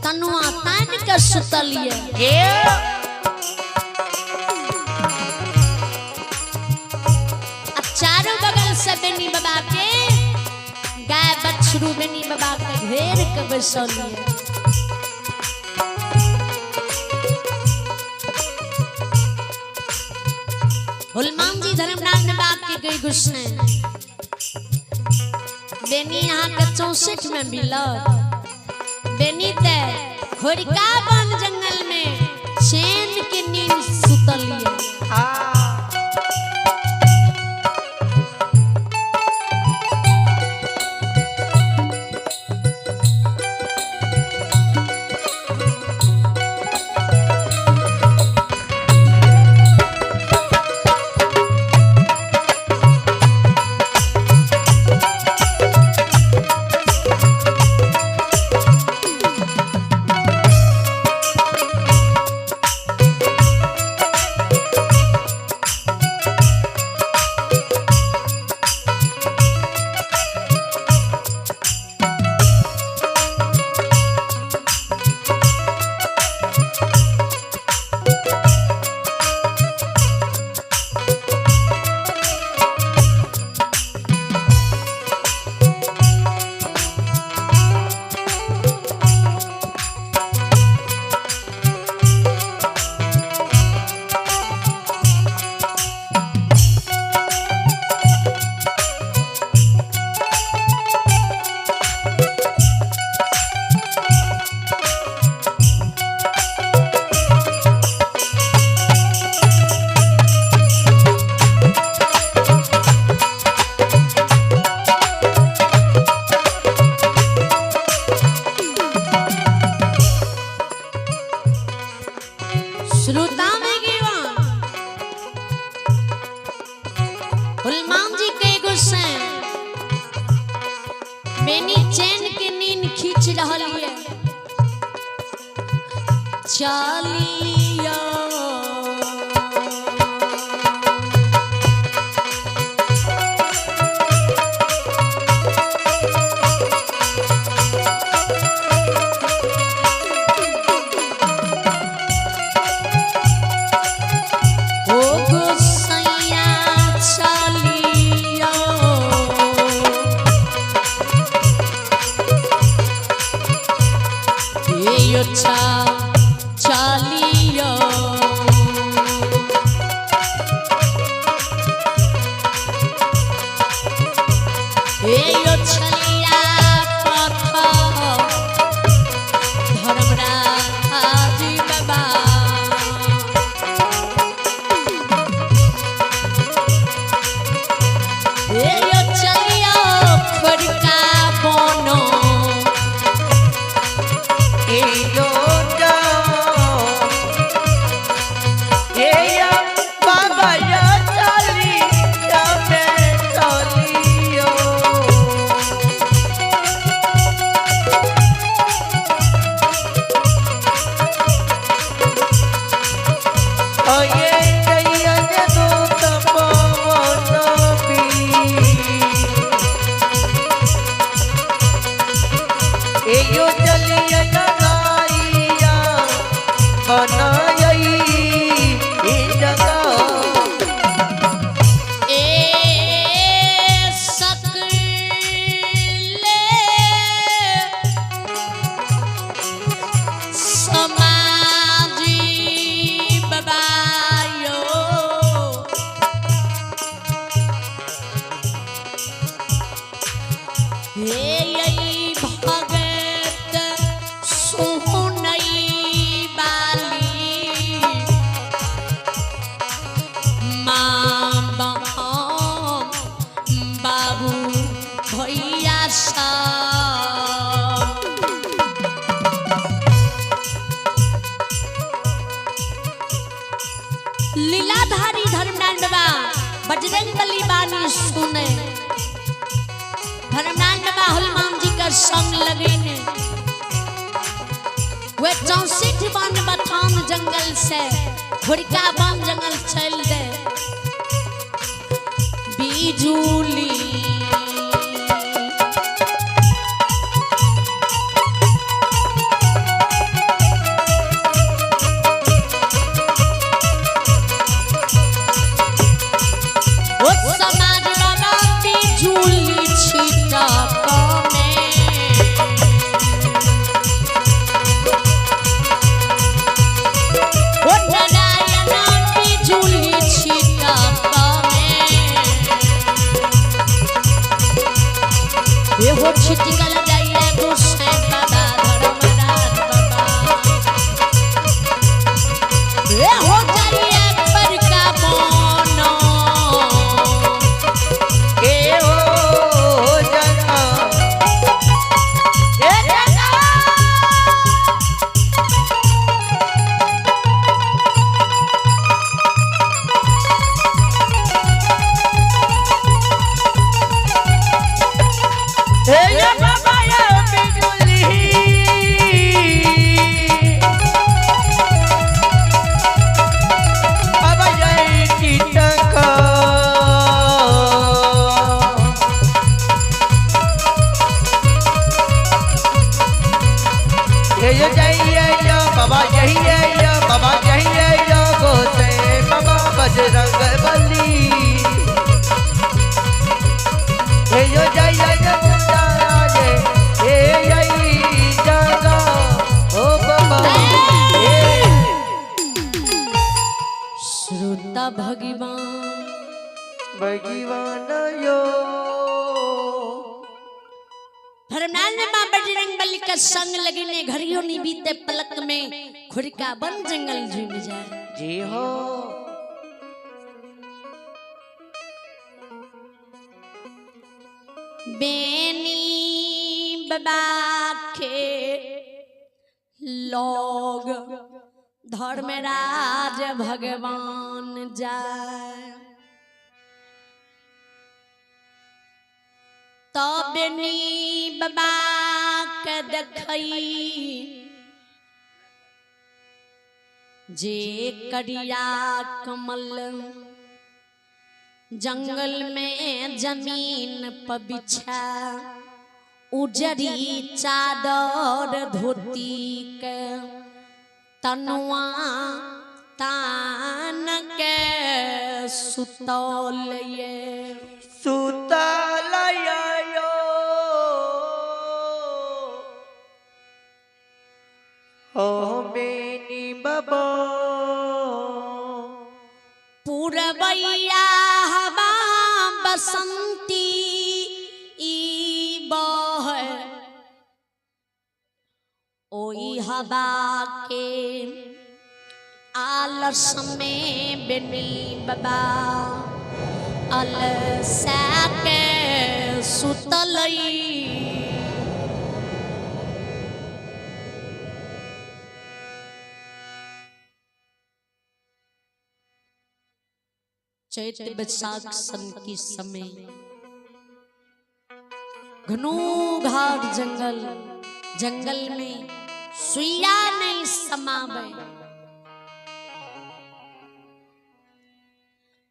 तनुआ तान के सुतल ये। आ चारों बगल से बेनी बाबा के गाय बछरू बेनी बाबा के घेर के बैसल ये। हनुमान जी धर्मराज बाबा के गई गुस्से बेनी यहाँ के 64 में मिलत बेनी ते खोड़का वन जंगल में चैन के नींद सुतल ये। आ आ हनुमान जी के गोसाई बेनी चैन के नींद खींच रहल ये। चलियो ओ गोसैया चलियो, हे अच्छा चलियो। हे चलिया पथ धर्मराज बाबा। हे चलियो खड़का बनो। ए यो जाओ, ए या बाबा या चली या मैं चलियो। ओ ये जइया जे दूत पवन बी। एयो चलिया गाइया बनाई ई जगह। ए सकले समाजी बबायो, हे यई भगत सुनई बाली, माँ बाप बाबू भैया सब। लीलाधारी धर्मनारायण बाबा बजरंग बली बानी सुने। धर्मनारायण बाबा हनुमान जी का संग लगेने वे 64 वन बथान जंगल से घुड़का वन जंगल चल दे बिजुली। ओ समाज बाबा बिजुली छिटक में। ओ नारायण बिजुली छिटक में। एहो छिटकल जाइए गोसाई बाबा धर्मराज बाबा। एहो जाइए बड़का बनो। ए ओ जना, ए जना। ए ये बाबा ये बिजुली, बाबा ये कीटक। ये यो जाइए यो बाबा यही है यो बाबा यही है यो गोसे बाबा बजरंग बली। ये यो जाइए यो जाए ये यही जगह ओ बाबा ये। श्रोता भगवान भगवान यो। धर्मनारायण माँ बजरंग बली का संग लगने घड़ियों नहीं बीते पलक में खुरका बन जंगल झूम जाए। जी हो। बेनी बाबा के लोग धर्मराज भगवान जाए। तब बेनी बाबा के देखई जे करिया कमल जंगल में जमीन पर बिछा उजरी चादर धोती के तनुआ तान के सुतल ये सुतलयो ओ बेनी बाबा पुरबैया हवा बसंती ई बह ओई हवा के आलस में बेनी बाबा अलसा के सुतलई। चैत बैसाख सन की समय घनो घाट जंगल, जंगल में सुइया नहीं समावे,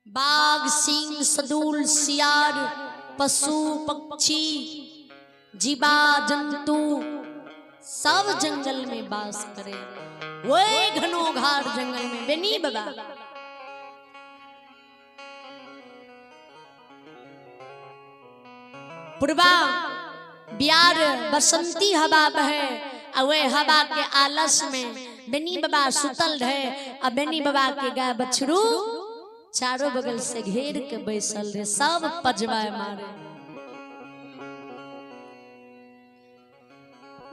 बाघ सिंह सदूल सियार पशु पक्षी जीवा जंतु सब जंगल में वास करे। वही घनो घाट जंगल में बेनी बाबा पूर्वा बियार बसंती हवा बहे आ वे हवा के आलस में बेनी बाबा सुतल रहे आ बेनी बाबा के गाय बछरू चारों बगल से घेर के बैसल रहे, सब पजवाए मारे।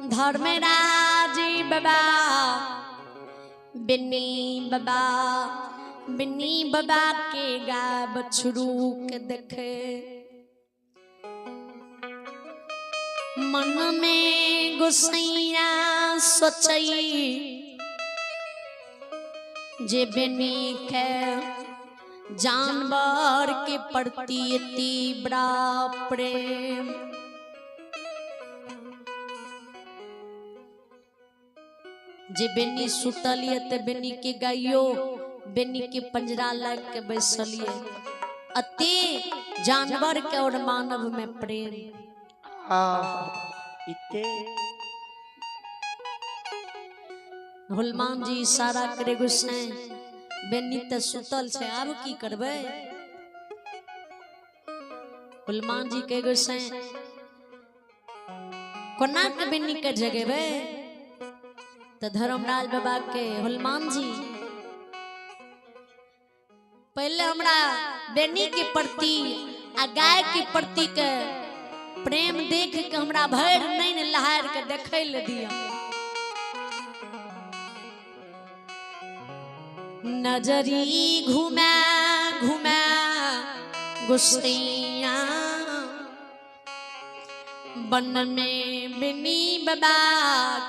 धर्मराज बाबा बेनी बाबा बेनी बाबा के गाय बछरू के देखे मन में गुसैया सोचई जे बेनी के जानवर के प्रति तीव्र प्रेम। जे बेनी सुतलिए ते बेनी के गाइयो बेनी के पंजरा लग के बैसलिए, अति जानवर के और मानव में प्रेम। इते हनुमान जी इशारा करे गुस्से बेनी ते सुतल छे आब की करबै। हनुमान जी के गुस्से कोना के बेनी के जगेबै, तो धर्मराज बाबा के हनुमान जी पहले हमरा बेनी के प्रति आ गाय के प्रति के प्रेम देख के हमरा भरि नैन लहार के देखै ले दिया। नजरी घुमा घुमा गुसैया वन में बिनी बाबा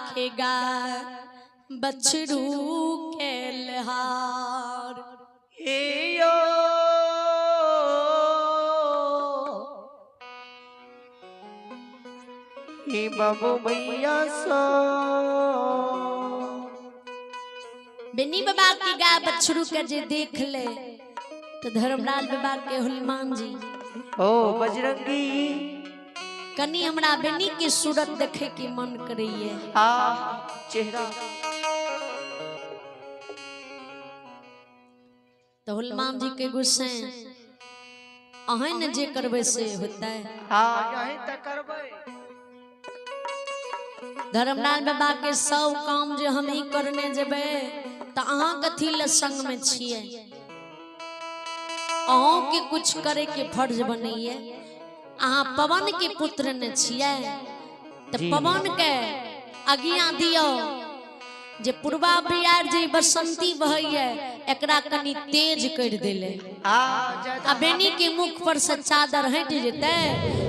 खेगा बछरू के लहार। यो हे बाबू भैया सो बिनी बाबा के गाय बछरू के जे देख ले तो धर्मराज बाबा के हनुमान जी ओ बजरंगी कनी हमरा बेनी के सूरत देखे के मन करैये। आ चेहरा तो हनुमान जी के गुस्से अहें ने जे करबै से होतै। हाँ यही त करबै। धर्मराज बाबा के सब काम जे हम ही करने जेबै तो अहाँ कथी ले संग में छियै, अहों के कुछ करे के फर्ज बनैये। अहाँ पवन के पुत्र ने छियै तो पवन के अगिया दियौ जे पूर्वा बियार जे बसंती बहैये एकरा कनी तेज कर देले आ बेनी के मुख पर से चादर हटि जेतै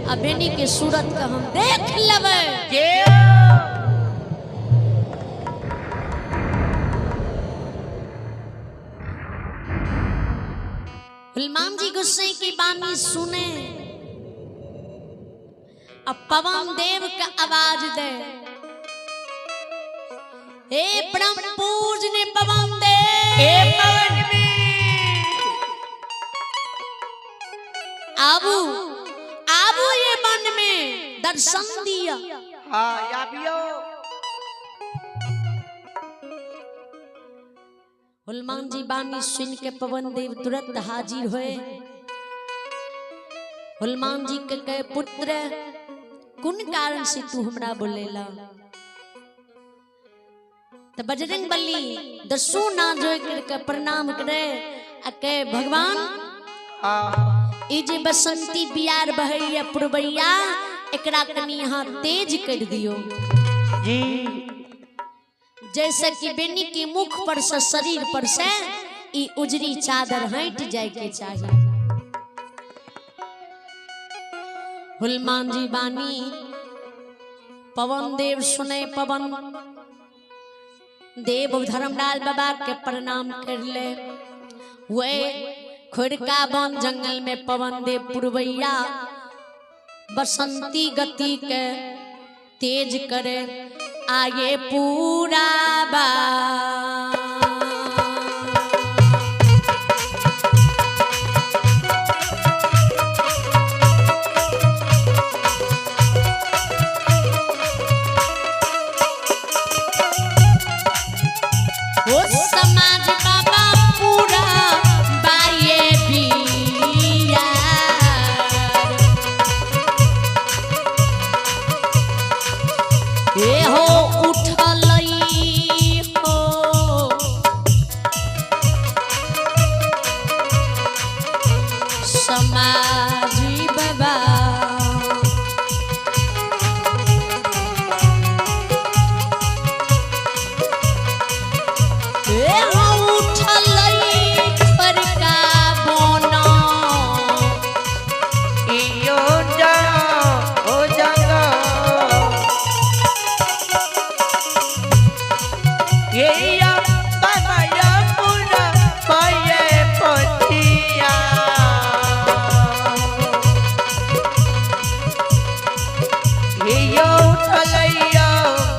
आ बेनी के सूरत के हम देख लेबै। हनुमान जी गुस्से की बानी सुने अब पवन देव का आवाज दे, हे परम पूजने पवन देव, हे पवन आबू आबू ये वन में दर्शन दिया। हाँ आबियो। हनुमान जी बानी सुन के पवन देव तुरंत हाजिर हुए। हनुमान जी के कहे, पुत्र कुन कारण से तू हमरा बोलेला? तो बजरंग बली दसो ना जो करके प्रणाम करे आ कहे, भगवान ई जे बसंती बियार बहैया पुरबैया एकरा कनी यहाँ तेज कर दियो जी, जैसे कि बेनी के मुख पर से शरीर पर से ई उजरी चादर हट जाए के चाहिए। हनुमान जी बानी पवन देव सुने, पवन देव धर्मलाल बाबा के प्रणाम कर ले। वे खुरका वन जंगल में पवन देव पुरवैया बसंती गति के तेज करे आये पूरा बा। ओ समाज बाबा पूरा बाये बिया। ए हो उठलई हो समाज बाबा। ए हो उठलई फरका बोना। इयो जाओ हो जागो ये या बाबा या पूरा पाये पतिया। इयो उठलैया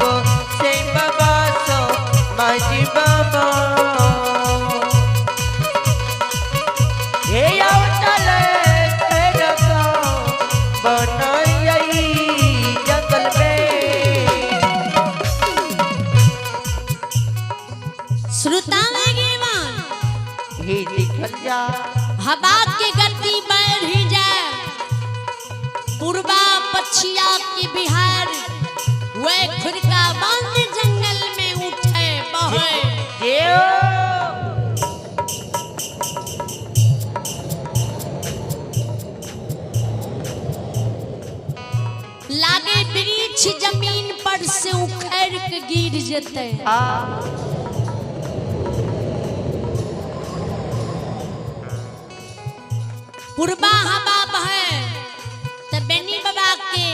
गो से बाबा सो माजी बाबा। ये या उठले खैरका बनाई जंगल में। श्रोता गेवान ही लिखल जा हवा के गति बढ़ जाए, पूर्वा पछिया के बिहार वे खुरका बंद जंगल में उठे बहे। जेओ लागे वृक्ष जमीन पर से उखड़ के गिर जते। आ पूर्वा हवा बहे तो बेनी बाबा के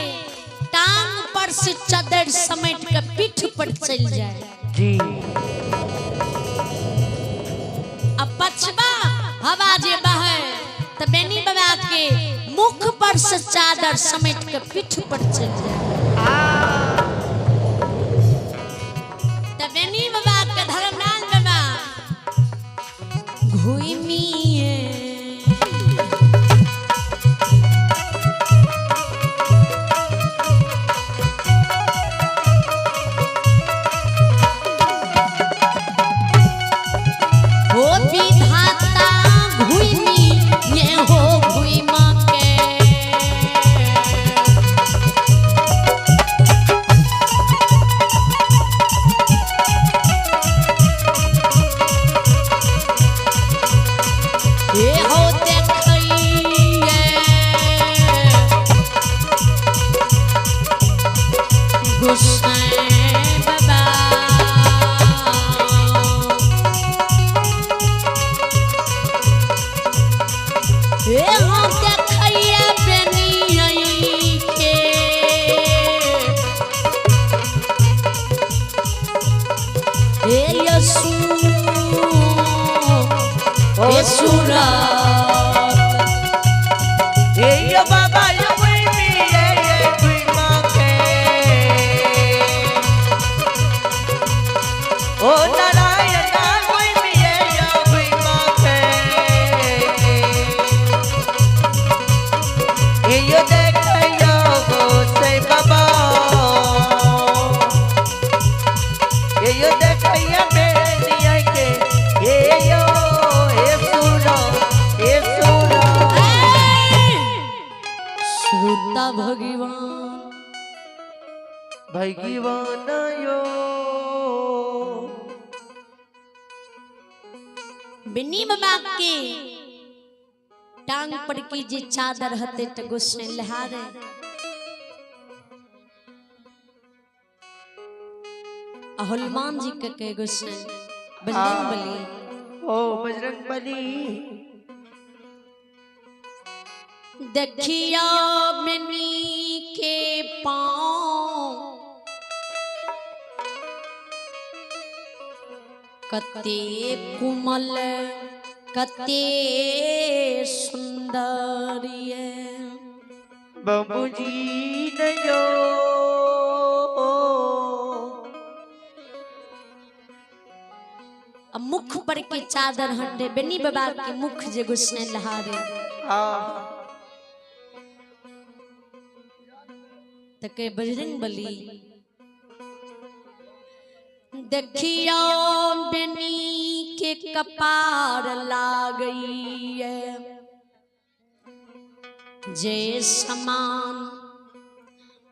टांग पर से चादर समेट के पीठ पर चल जाए। जी अब पछवा हवा जे बहे तो बेनी बाबा के मुख पर से चादर समेट के पीठ पर चल जाए। आ तो बेनी बाबा के धर्मलाल बाबा घूमिए हो विधाता घूमी ये हो घूमा के। ये हो देखइए गुस्सैं बाबा। ए हो देखइए बेनियई के। ए यसू ए सूरत ये यो बाबा यो कोई भी ये ये कोई भगवान। भगवान यो। बिनी बाबा के टांग पर की जे चादर हते त गुस्से लहारे। हनुमान जी के गुस्से बजरंग बली। ओ बजरंग बली। देखियो बिनी के पाँव कते कुमल कते सुंदर ये। बाबूजी नयो। मुख पर के चादर हटे बेनी बाबा के मुख जे गुस्से लहारे। तके बजरंग बली देखियो बेनी के कपार लागई जे समान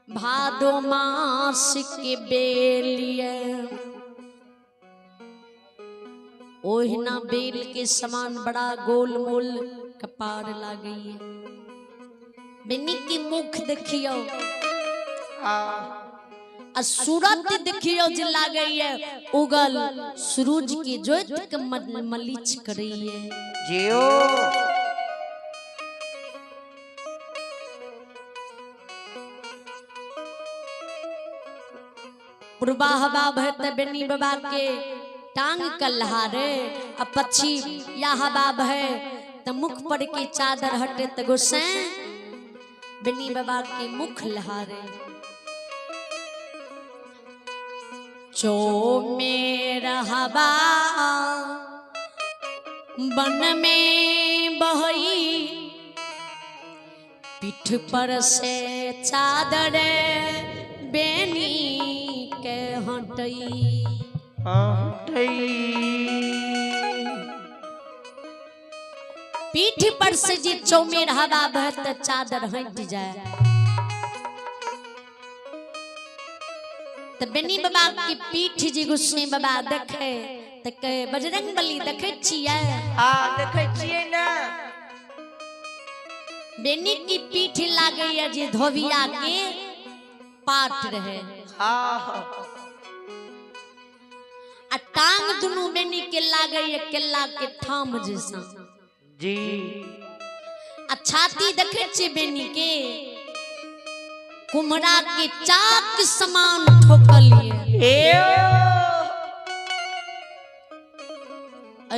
भादो मास के बेलिए। ओहिना बेल के समान बड़ा गोल मोल कपार लागई। बेनी के मुख देखियो आ सूरत देखियो जे लागई उगल सूरज के ज्योत के मलिच करई। जियो। पूर्वा हवा बहत बेनी बाबा के टांग कल्हारे आ पक्षी या हवा बहे त मुख पर के चादर हटे त गोसे बेनी बाबा के मुख लहारे। चो मेरा हवा बन में बहई पीठ पर से चादर बेनी के हटई। पीठ पर से जे चौमेर हवा बहत चादर हट जाए। तो बेनी बाबा की पीठ जी गुस्से बाबा देखे त कहे बजरंग बली देखे छियै। हां देखे छियै ना। बेनी की पीठ लागैया जे धोबिया के पाट रहे। हां आ टांग दुनू बेनी के लागैया केला के थाम जैसा जी। आ छाती देखे छियै बेनी के कुम्हरा के चाक समान ठोकल ये।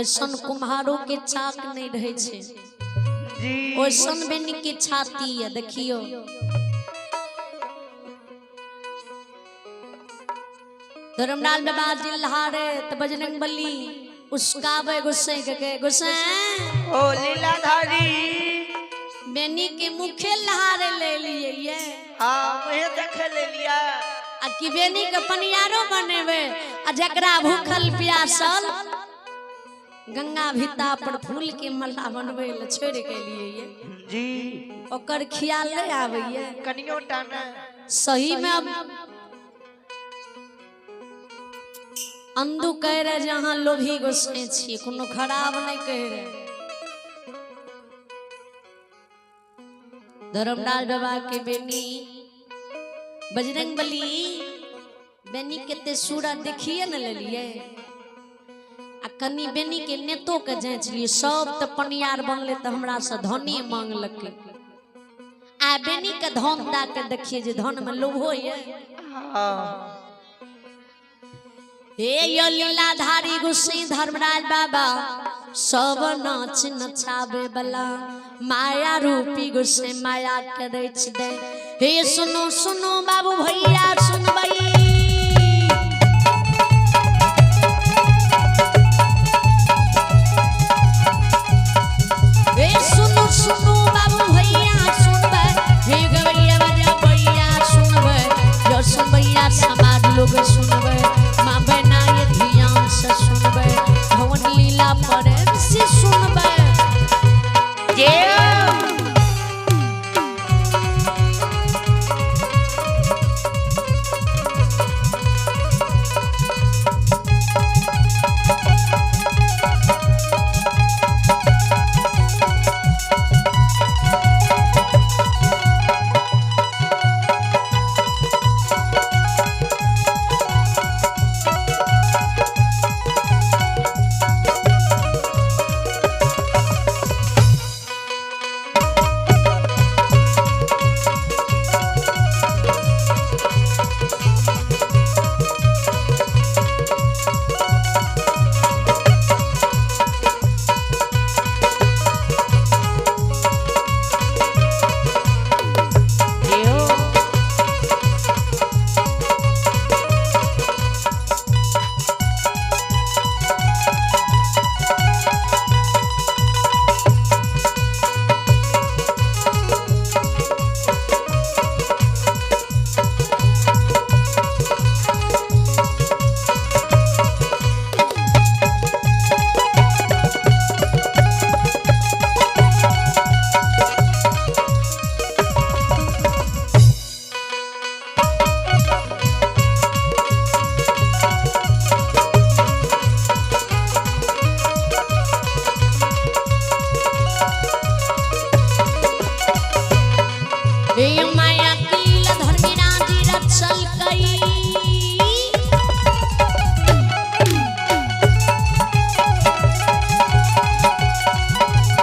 ऐसन कुम्हारो के चाक नहीं रहे छे जी। ओइसन बेनी के छाती है देखियो। धर्मलाल बाबा जी लहारे त बजरंग बली उसकावे गुस्से के गुस्से। ओ लीलाधारी बेनी के मुखे लहारे ले लिए ये। हां मुहे देखे ले लिया। आ कि बेनी के पनियारो बनेबे आ जकरा भूखल प्यासल गंगा भिता पर फूल के माला बनबै ले छोड़ के लिए ये जी। ओकर ख्याल नहीं आबैये कनियो टाना सही में। अब अंदू कह रहे जे अहाँ लोभी गोस्से छी, कोनो खराब नहीं कह रहे। धर्मराज बाबा के बेनी बजरंग बली बेनी केते सूरत देखिए न लेलिए आ कनी बेनी के नेतो के जाँच लिए सब त पनियार बनले त हमरा से धनी मांगलकै। आ बेनी के धन दा के देखिए जे धन में लोभ होइए। हे यो लीलाधारी गुस्सी धर्मराज बाबा सब नाच नचावे वाला माया रूपी गुस्से माया के रच दे। हे सुनो सुनो बाबू भैया सुनबई हे सुनो सुनो बाबू भैया सुनबै हे गवैया बजबैया सुनबै जो सुनबैया समाज लोग सुनबै माँ बहना ये ध्यान से सुनबै भवन लीला प्रेम से सुनबै।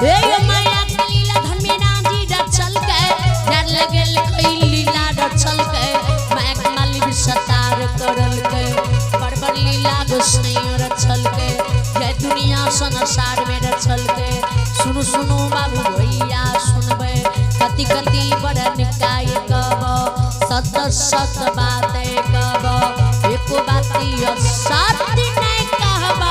हे माया के लीला धन में राजी रचल के डर लगल कई लीला रचल के माया के माली भी सतार करल के बड़ बड़ लीला गोसाई रचल के जय दुनिया संसार में रचल के। सुनु सुनु बाबू भैया सुनबे कति कति बड़ निकाय कब सत सत बात कब एको बाती सत्य नहीं कहब।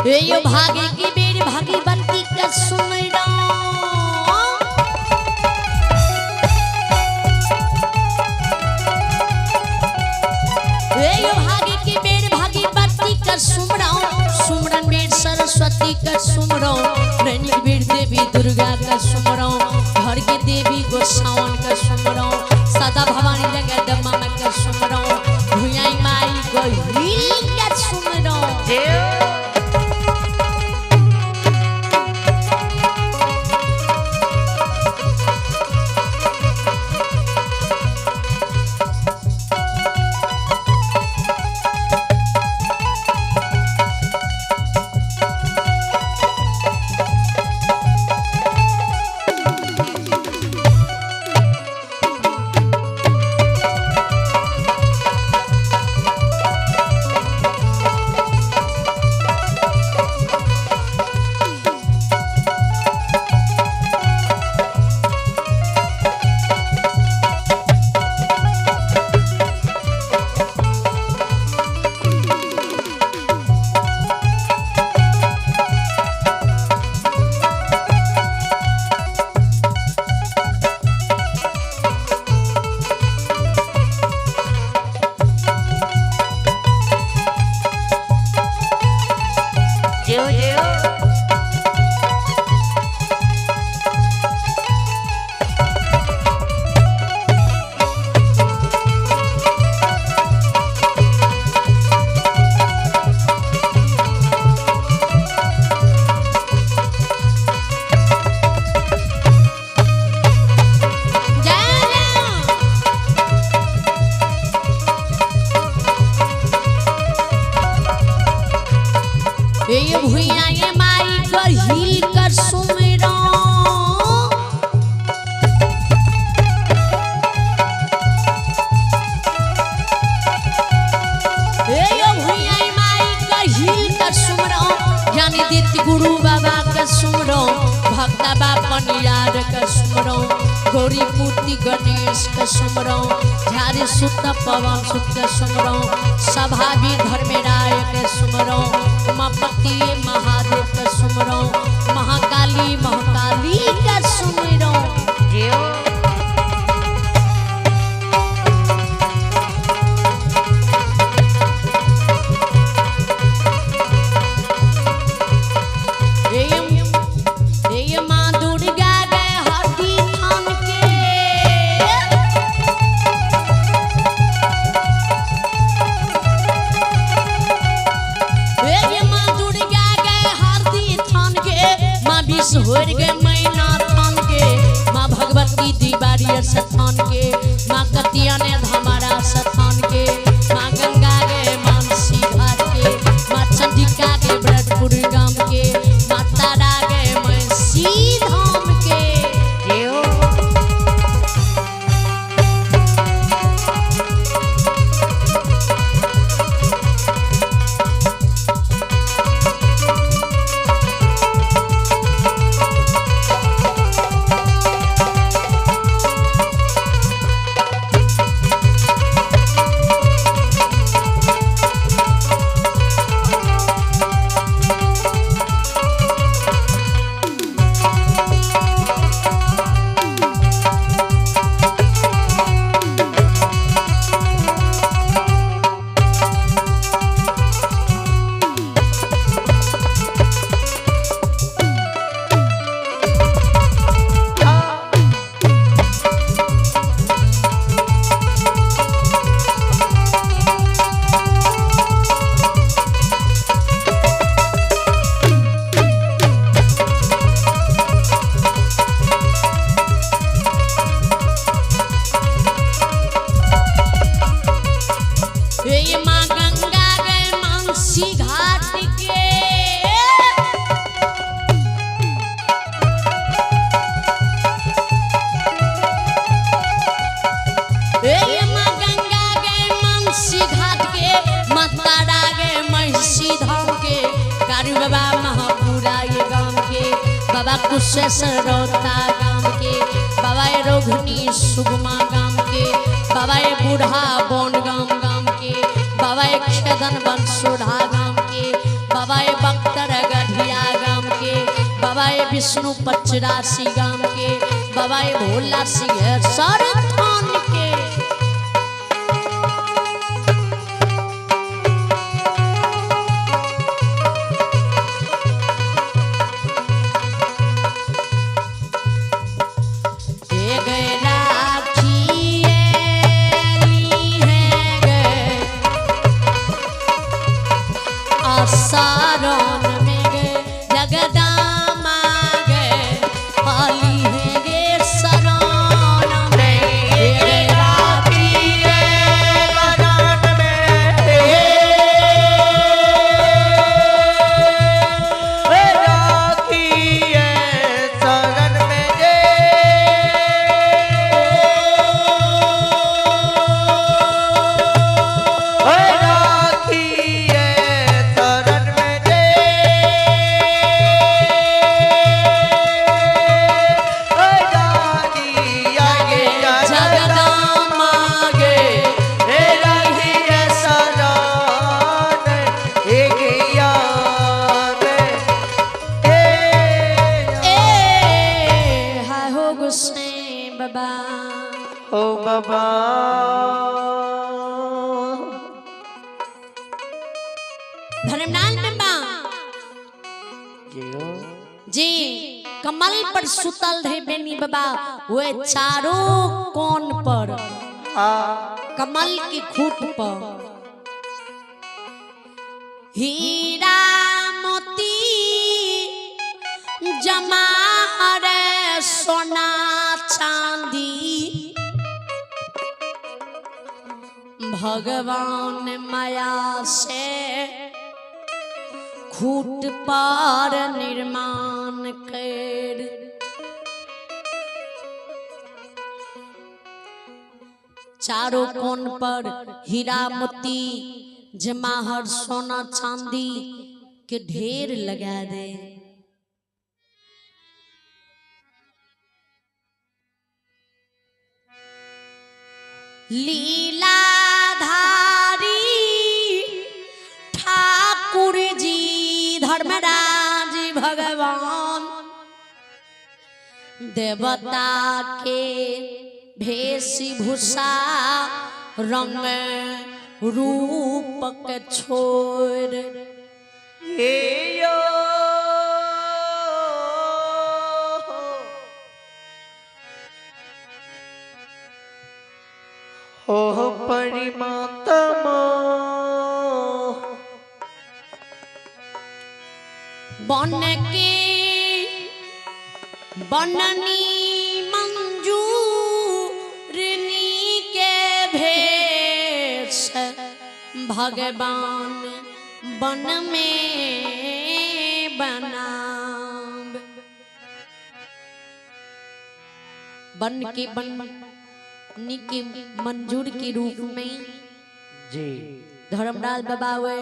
हे यो भागे की बेर भागी बनती का सुन हे यो भागे की बेर भागी बनती का सुमराओ सुमरन बेर सरस्वती का सुमराओ नैनिक बेर देवी दुर्गा का सुमराओ घर के देवी गोसावन का सुमराओ सदा भवानी जगदम्बा का सुमराओ भुयाई माई गहिल का सुमराओ। JO JO. ये भुइया ये माई कर हिल कर सुमरो ये भुइया ये माई कर हिल कर सुमरो ज्ञानी दित गुरु बाबा का सुमरो भक्ता बापन यार का सुमरो गौरी मूर्ति गणेश का सुमरो झारी सुत पवन सुत का सुमरो सभा भी धर्मेराय के सुमरो उमापति महादेव का सुमरो महाकाली महाकाली का सुमरो। जेओ। हे माँ दुर्गा गए हड्डी थान के हे माँ दुर्गा गए हरदी थान के माँ विष होर गए मैना थान के माँ भगवती दीवारी स्थान के माँ कतिया ने धमारा स्थान के माँ गंगा गए मानसी घाट के माँ चंडिका गए ब्रजपुर गाम के माँ तारा गए मैसी धाम के। जेओ। हे माँ गंगा गए मानसी घाट के। हे माँ गंगा गए मानसी घाट के, माँ तारा गए महिषी धाम के, कारू बाबा महापुरा ये गाम के, बाबा कुशेश्वर रौता गाम के, बाबा ये रोघनी सुगमा गाम के, बाबा ये बूढ़ा बोन गाम गाम के, बाबा ये खेदन बनसोढ़ा गाम के, बाबा ये बख्तर गढ़िया गाम के, बाबा ये विष्णु पचरासी गाम के, बाबा ये भोला सिंह सर थान के। हे गए राखी एली है गए आसारन में गए जगदम्बा गए आली है गे शरण में। हे गए राखी जगदम्बा गए ए हाय हो गुस्से बाबा। ओ बाबा धर्मलाल बाबा जियो जी कमल पर सुतल रहे बेनी बाबा, वे चारों कोण पर आ कमल की खूट पर हीरा मोती जमा रे सोना चांदी भगवान माया से खूट पर निर्माण कर चारों कोण पर हीरा मोती जमाहर सोना चांदी के ढेर लगा दे। लीलाधारी ठाकुर जी धर्मराज भगवान देवता के वेशभूषा रंग रूप के छोड़ हे यो ओ परिमात्मा बन के बननी मंजूरनी के भेष भगवान बन में बनाब। बन के बननी के मंजूर के रूप में जी धर्मराज बाबा वे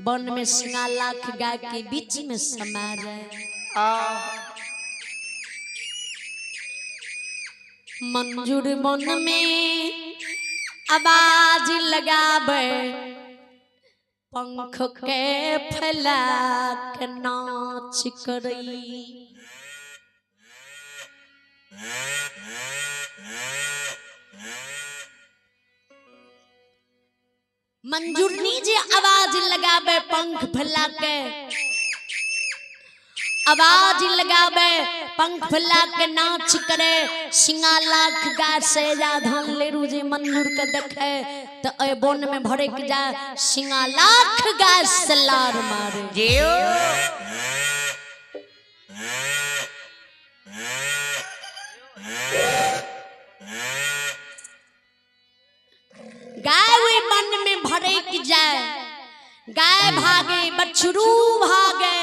वन में सिंगा लाख गाय के बीच में समा जाए। आ मंजूर वन में आवाज लगावे पंख के फैला के नाच करई। मंजूरनी जे आवाज लगावे पंख फैला के आवाज लगावे पंख फैला के नाच करे सिंगा लाख गाय से जा धान ले जे मंजूर के देखे तो ए बोन में भरे के जा सिंगा लाख गाय से लार मारे। जियो गाय वे मन में भर गाय भागे, बछरू भागे,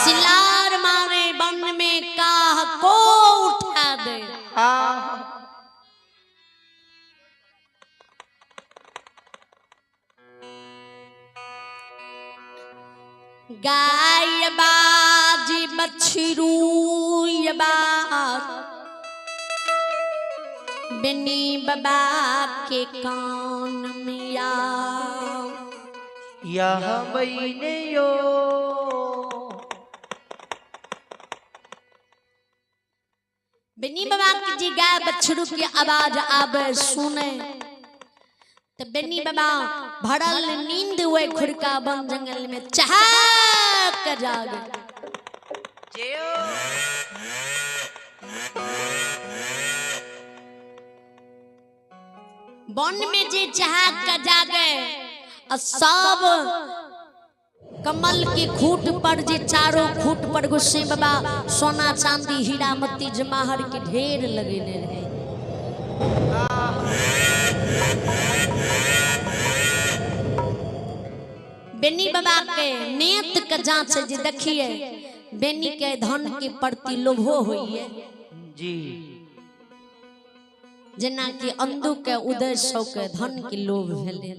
सिलार मारे वन में काह को उठा दे। गाय बाजी बछरू बाज बिनी बाबा के कान मिया यह महीने यो। बिनी बाबा की जी गाय बछरू की आवाज आवे सुने तो बिनी बाबा भरल नींद हुए खुरका वन जंगल में चहक जागे। वन में जे चहक के जागे और सब कमल के खूट पर जे चारों खूट पर गुस्से बाबा सोना चांदी हीरा मोती जमाहर के ढेर लगेने रहे। बेनी बाबा के नेत के जांच जे देखिए बेनी के धन के प्रति लोभो होइए जी, जेना कि अंदू के उदय सौ के धन के लोभ भेले।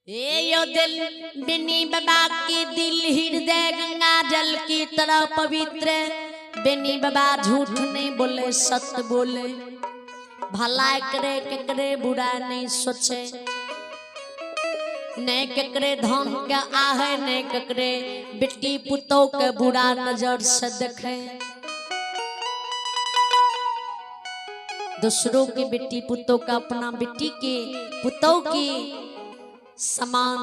ए यो दिल बेनी बाबा के दिल हृदय गंगा जल की तरह पवित्र। बेनी बाबा झूठ नहीं बोले, सत्य बोले, भला करे केकरे बुरा नहीं सोचे, नहीं केकरे धन के आहे, नहीं केकरे बेटी पुतोह के बुरा नजर से देखे। दूसरों के बेटी पुतोह का अपना बेटी के पुतोह के समान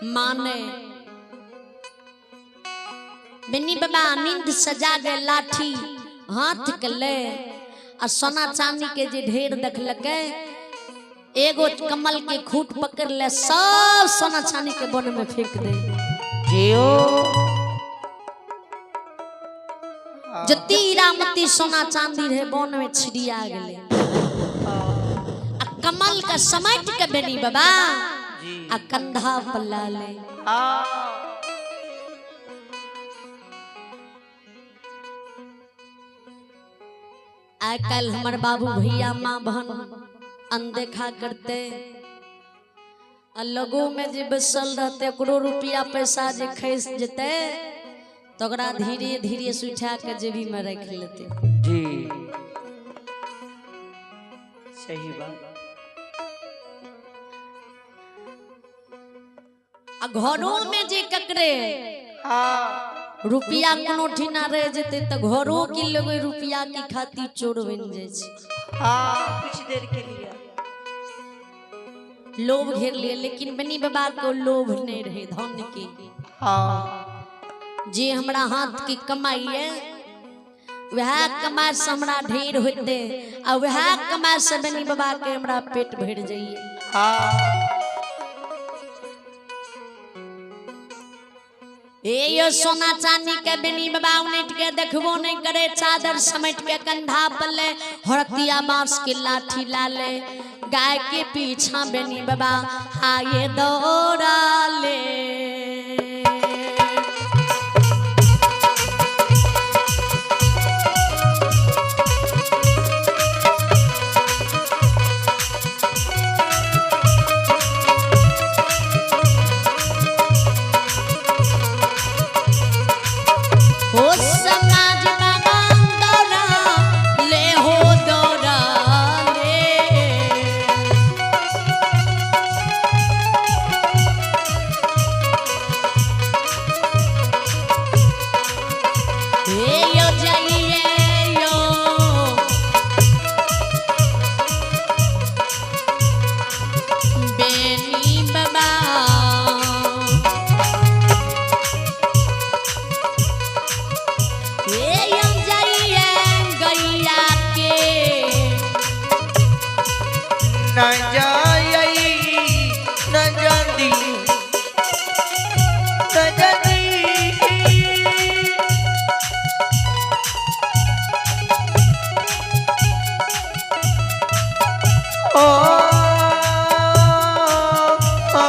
माने। बिन्नी बाबा नींद सजा गए लाठी हाथ के ले और सोना चांदी के जे ढेर देखलके एगो कमल के खूट पकड़ ले सब सोना चांदी के वन में फेंक दे। जियो जती हीरामती सोना चांदी रहे वन में छिड़िया गेले। आ कमल का समेट के बेनी बाबा आ कंधा पर ला ले। आइ काल्हि हमर बाबू भैया माँ बहन अनदेखा करते आ लगो में जे बसल रहते ओकरो रुपया पैसा जे खसि जेतै तो ओकरा धीरे धीरे से उठा के जेबी में राखि लेतै। जी सही बात। आ घरो में जे ककरे रुपया कोनो ठिना रह जेतै तऽ घरो के लोग रुपया के खातिर चोर बनि जाइ छै। कुछ देर के लिए लोभ घेर लिए, लेकिन बनी बाबा को लोभ नहीं रहे धन के। जे हमरा हाथ की कमाई है वह कमाई से हमरा ढेर होते आ वह कमाई से बनी बाबा के हमरा पेट भर जाइए। ए यो सोना चांदी के बेनी बाबा उनट के देखबो नहीं करे, चादर समेट के कंधा पर ले हरतिया बांस के लाठी ला ले गाय के पीछा बेनी बाबा आये दौड़ा ले। ओ समाज बाबा दौड़ा ले हो दौड़ा ले। ए यो जाइए यो बेनी बाबा ए हम जाइए गैया के न जाई न जाती न जाती। ओ ओ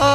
ओ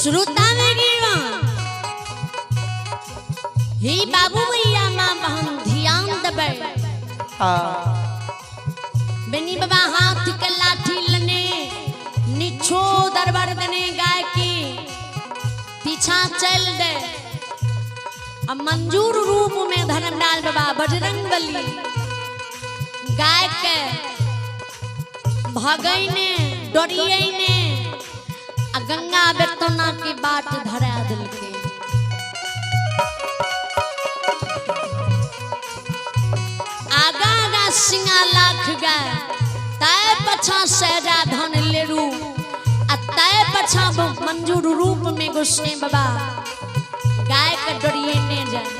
श्रोता में गिरवा हे बाबू भैया माँ बहन ध्यान दबे। बेनी बाबा हाथ के लाठी लने निछो दरबार दने गाय की पीछा चल दे। अब मंजूर रूप में धर्मलाल बाबा बजरंग बली गाय के भगैने डरियने आ गंगा बेतना की बाट धरा दिलके। आगा आगा सिंगा लाख गाय तय पछा सहजा धन लेरू आ तय पछा मंजूर रूप में गुस्से बाबा गाय के डरिए ने जाए।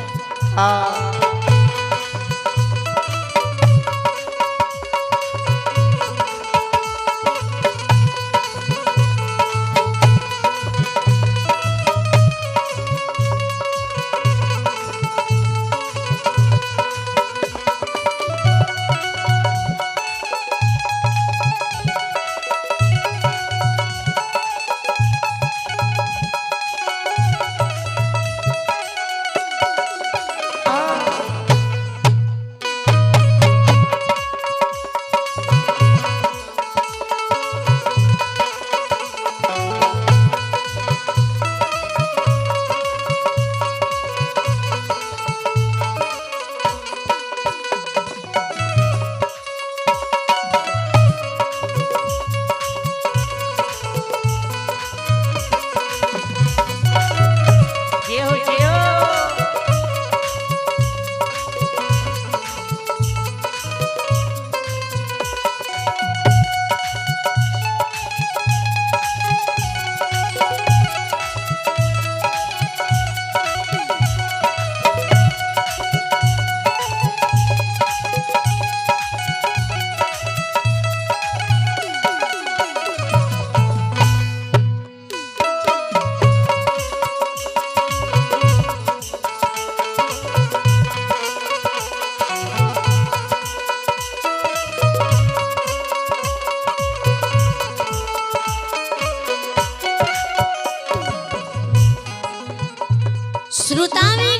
श्रोता में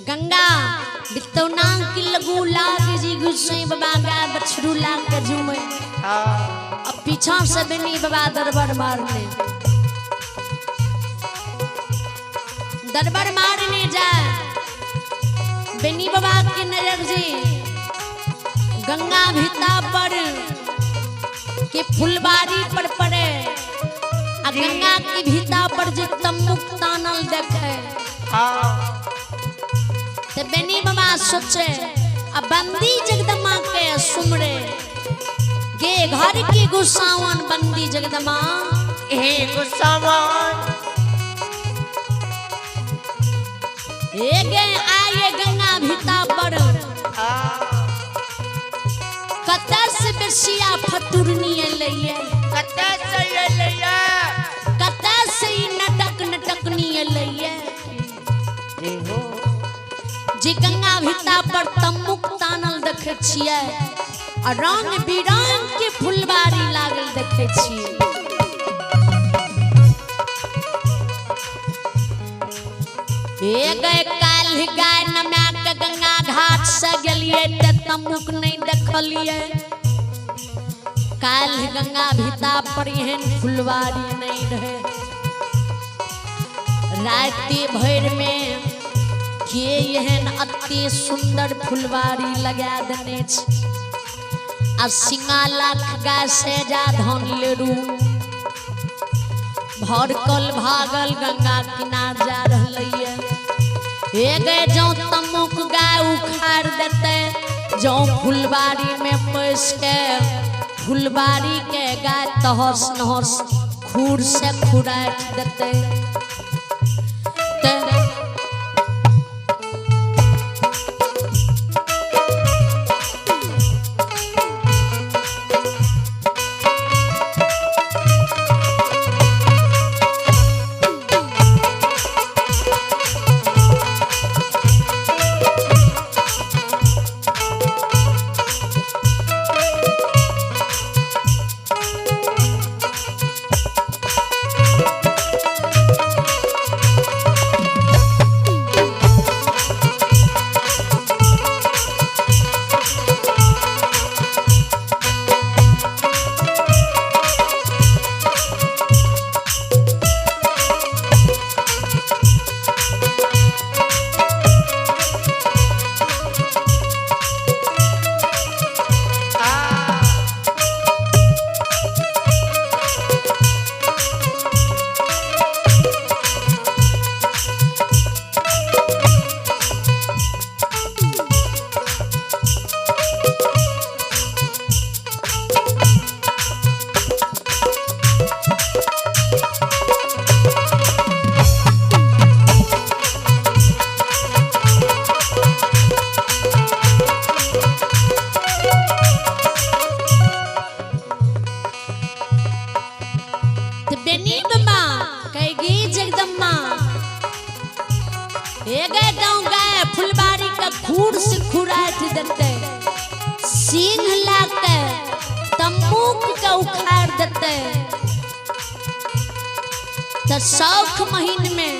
गंगा बितौना की लगू लाग जी गुस्से बाबा गा बछड़ू लाग के झूमे। अब पीछा से बनी बाबा दरबार मारने दरबार मारने जाए। बेनी बाबा के नजर जी गंगा भिता पर के फुलबारी पर पड़े आ गंगा की भीता पर जे तम्बुक तानल देखे ते बेनी बाबा सोचे आ बंदी जगदम्बा के सुमरे गे घर की गुसावन बंदी जगदम्बा हे गुसावन हे गे आए गंगा भीता पर कतऽ से बेसिया फतुरनी एलैये कतऽ से एलैये कतऽ से ई नटक नटकनी एलैये जे गंगा भीता पर तम्बुक तानल देखे छियै आ रंग बिरंग के फुलबारी लागल देखे छियै। ए गए काल्हि गाय नमा के गंगा घाट से गेलिए ते तमुक नहीं देखलिए। काल्हि गंगा भिता पर एहन फुलवारी नहीं रहे। राति भरि में के एहन अति सुंदर फुलवारी लगा देने छै। आ सिंगा लाख गाय से जा धन लेरू भरकल भागल गंगा किनार जा रहलैए। हे गए जौ तमुक गाय उखाड़ देते, जौ फुलबाड़ी में पैस के फुलबाड़ी के गाय तहस नहस खुर से खुराट देते। फुलबाड़ी का खूर से खुराट देते, सींग लाके तम्बूक के उखाड़ देते। तो शौख महीन में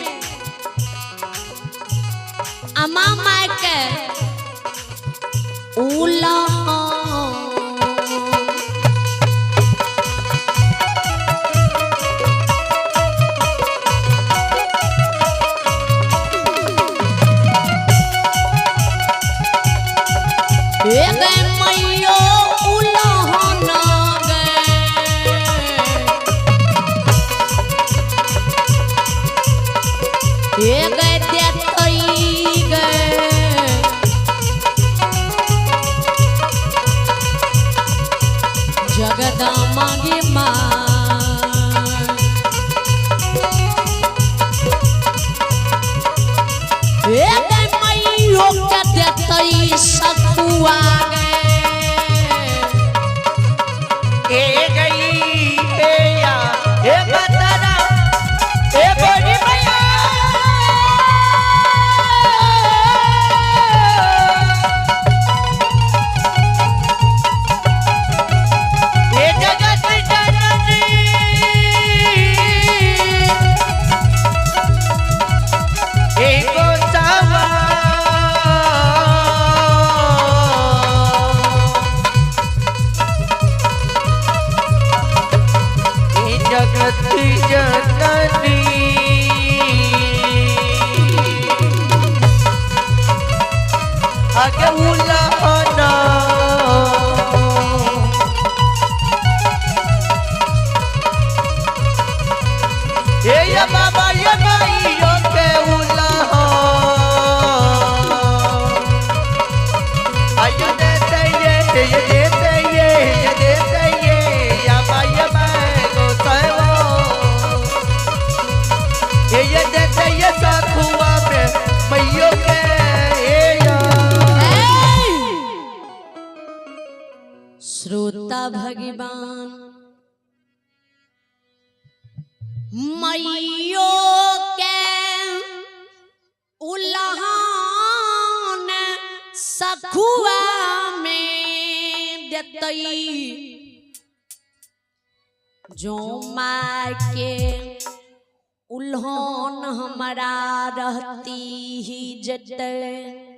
अमा माय के उला जगदम्बा माँ सखुआ ए गई ए या ए बतरा ए बड़ी मैया ए जगत जननी ए गोसावा जगत जननी आगे उलाना ए या बाबा ये भाइयों के उलाहा आयो देते ये देते ये देते ये या बाया बाय गोसावा ये देते ये सखुआ में मैयो के श्रोता भगवान मैयो के उलहान सखुआ में देतई, जो माय के उल्होन हमरा रहती ही जतय।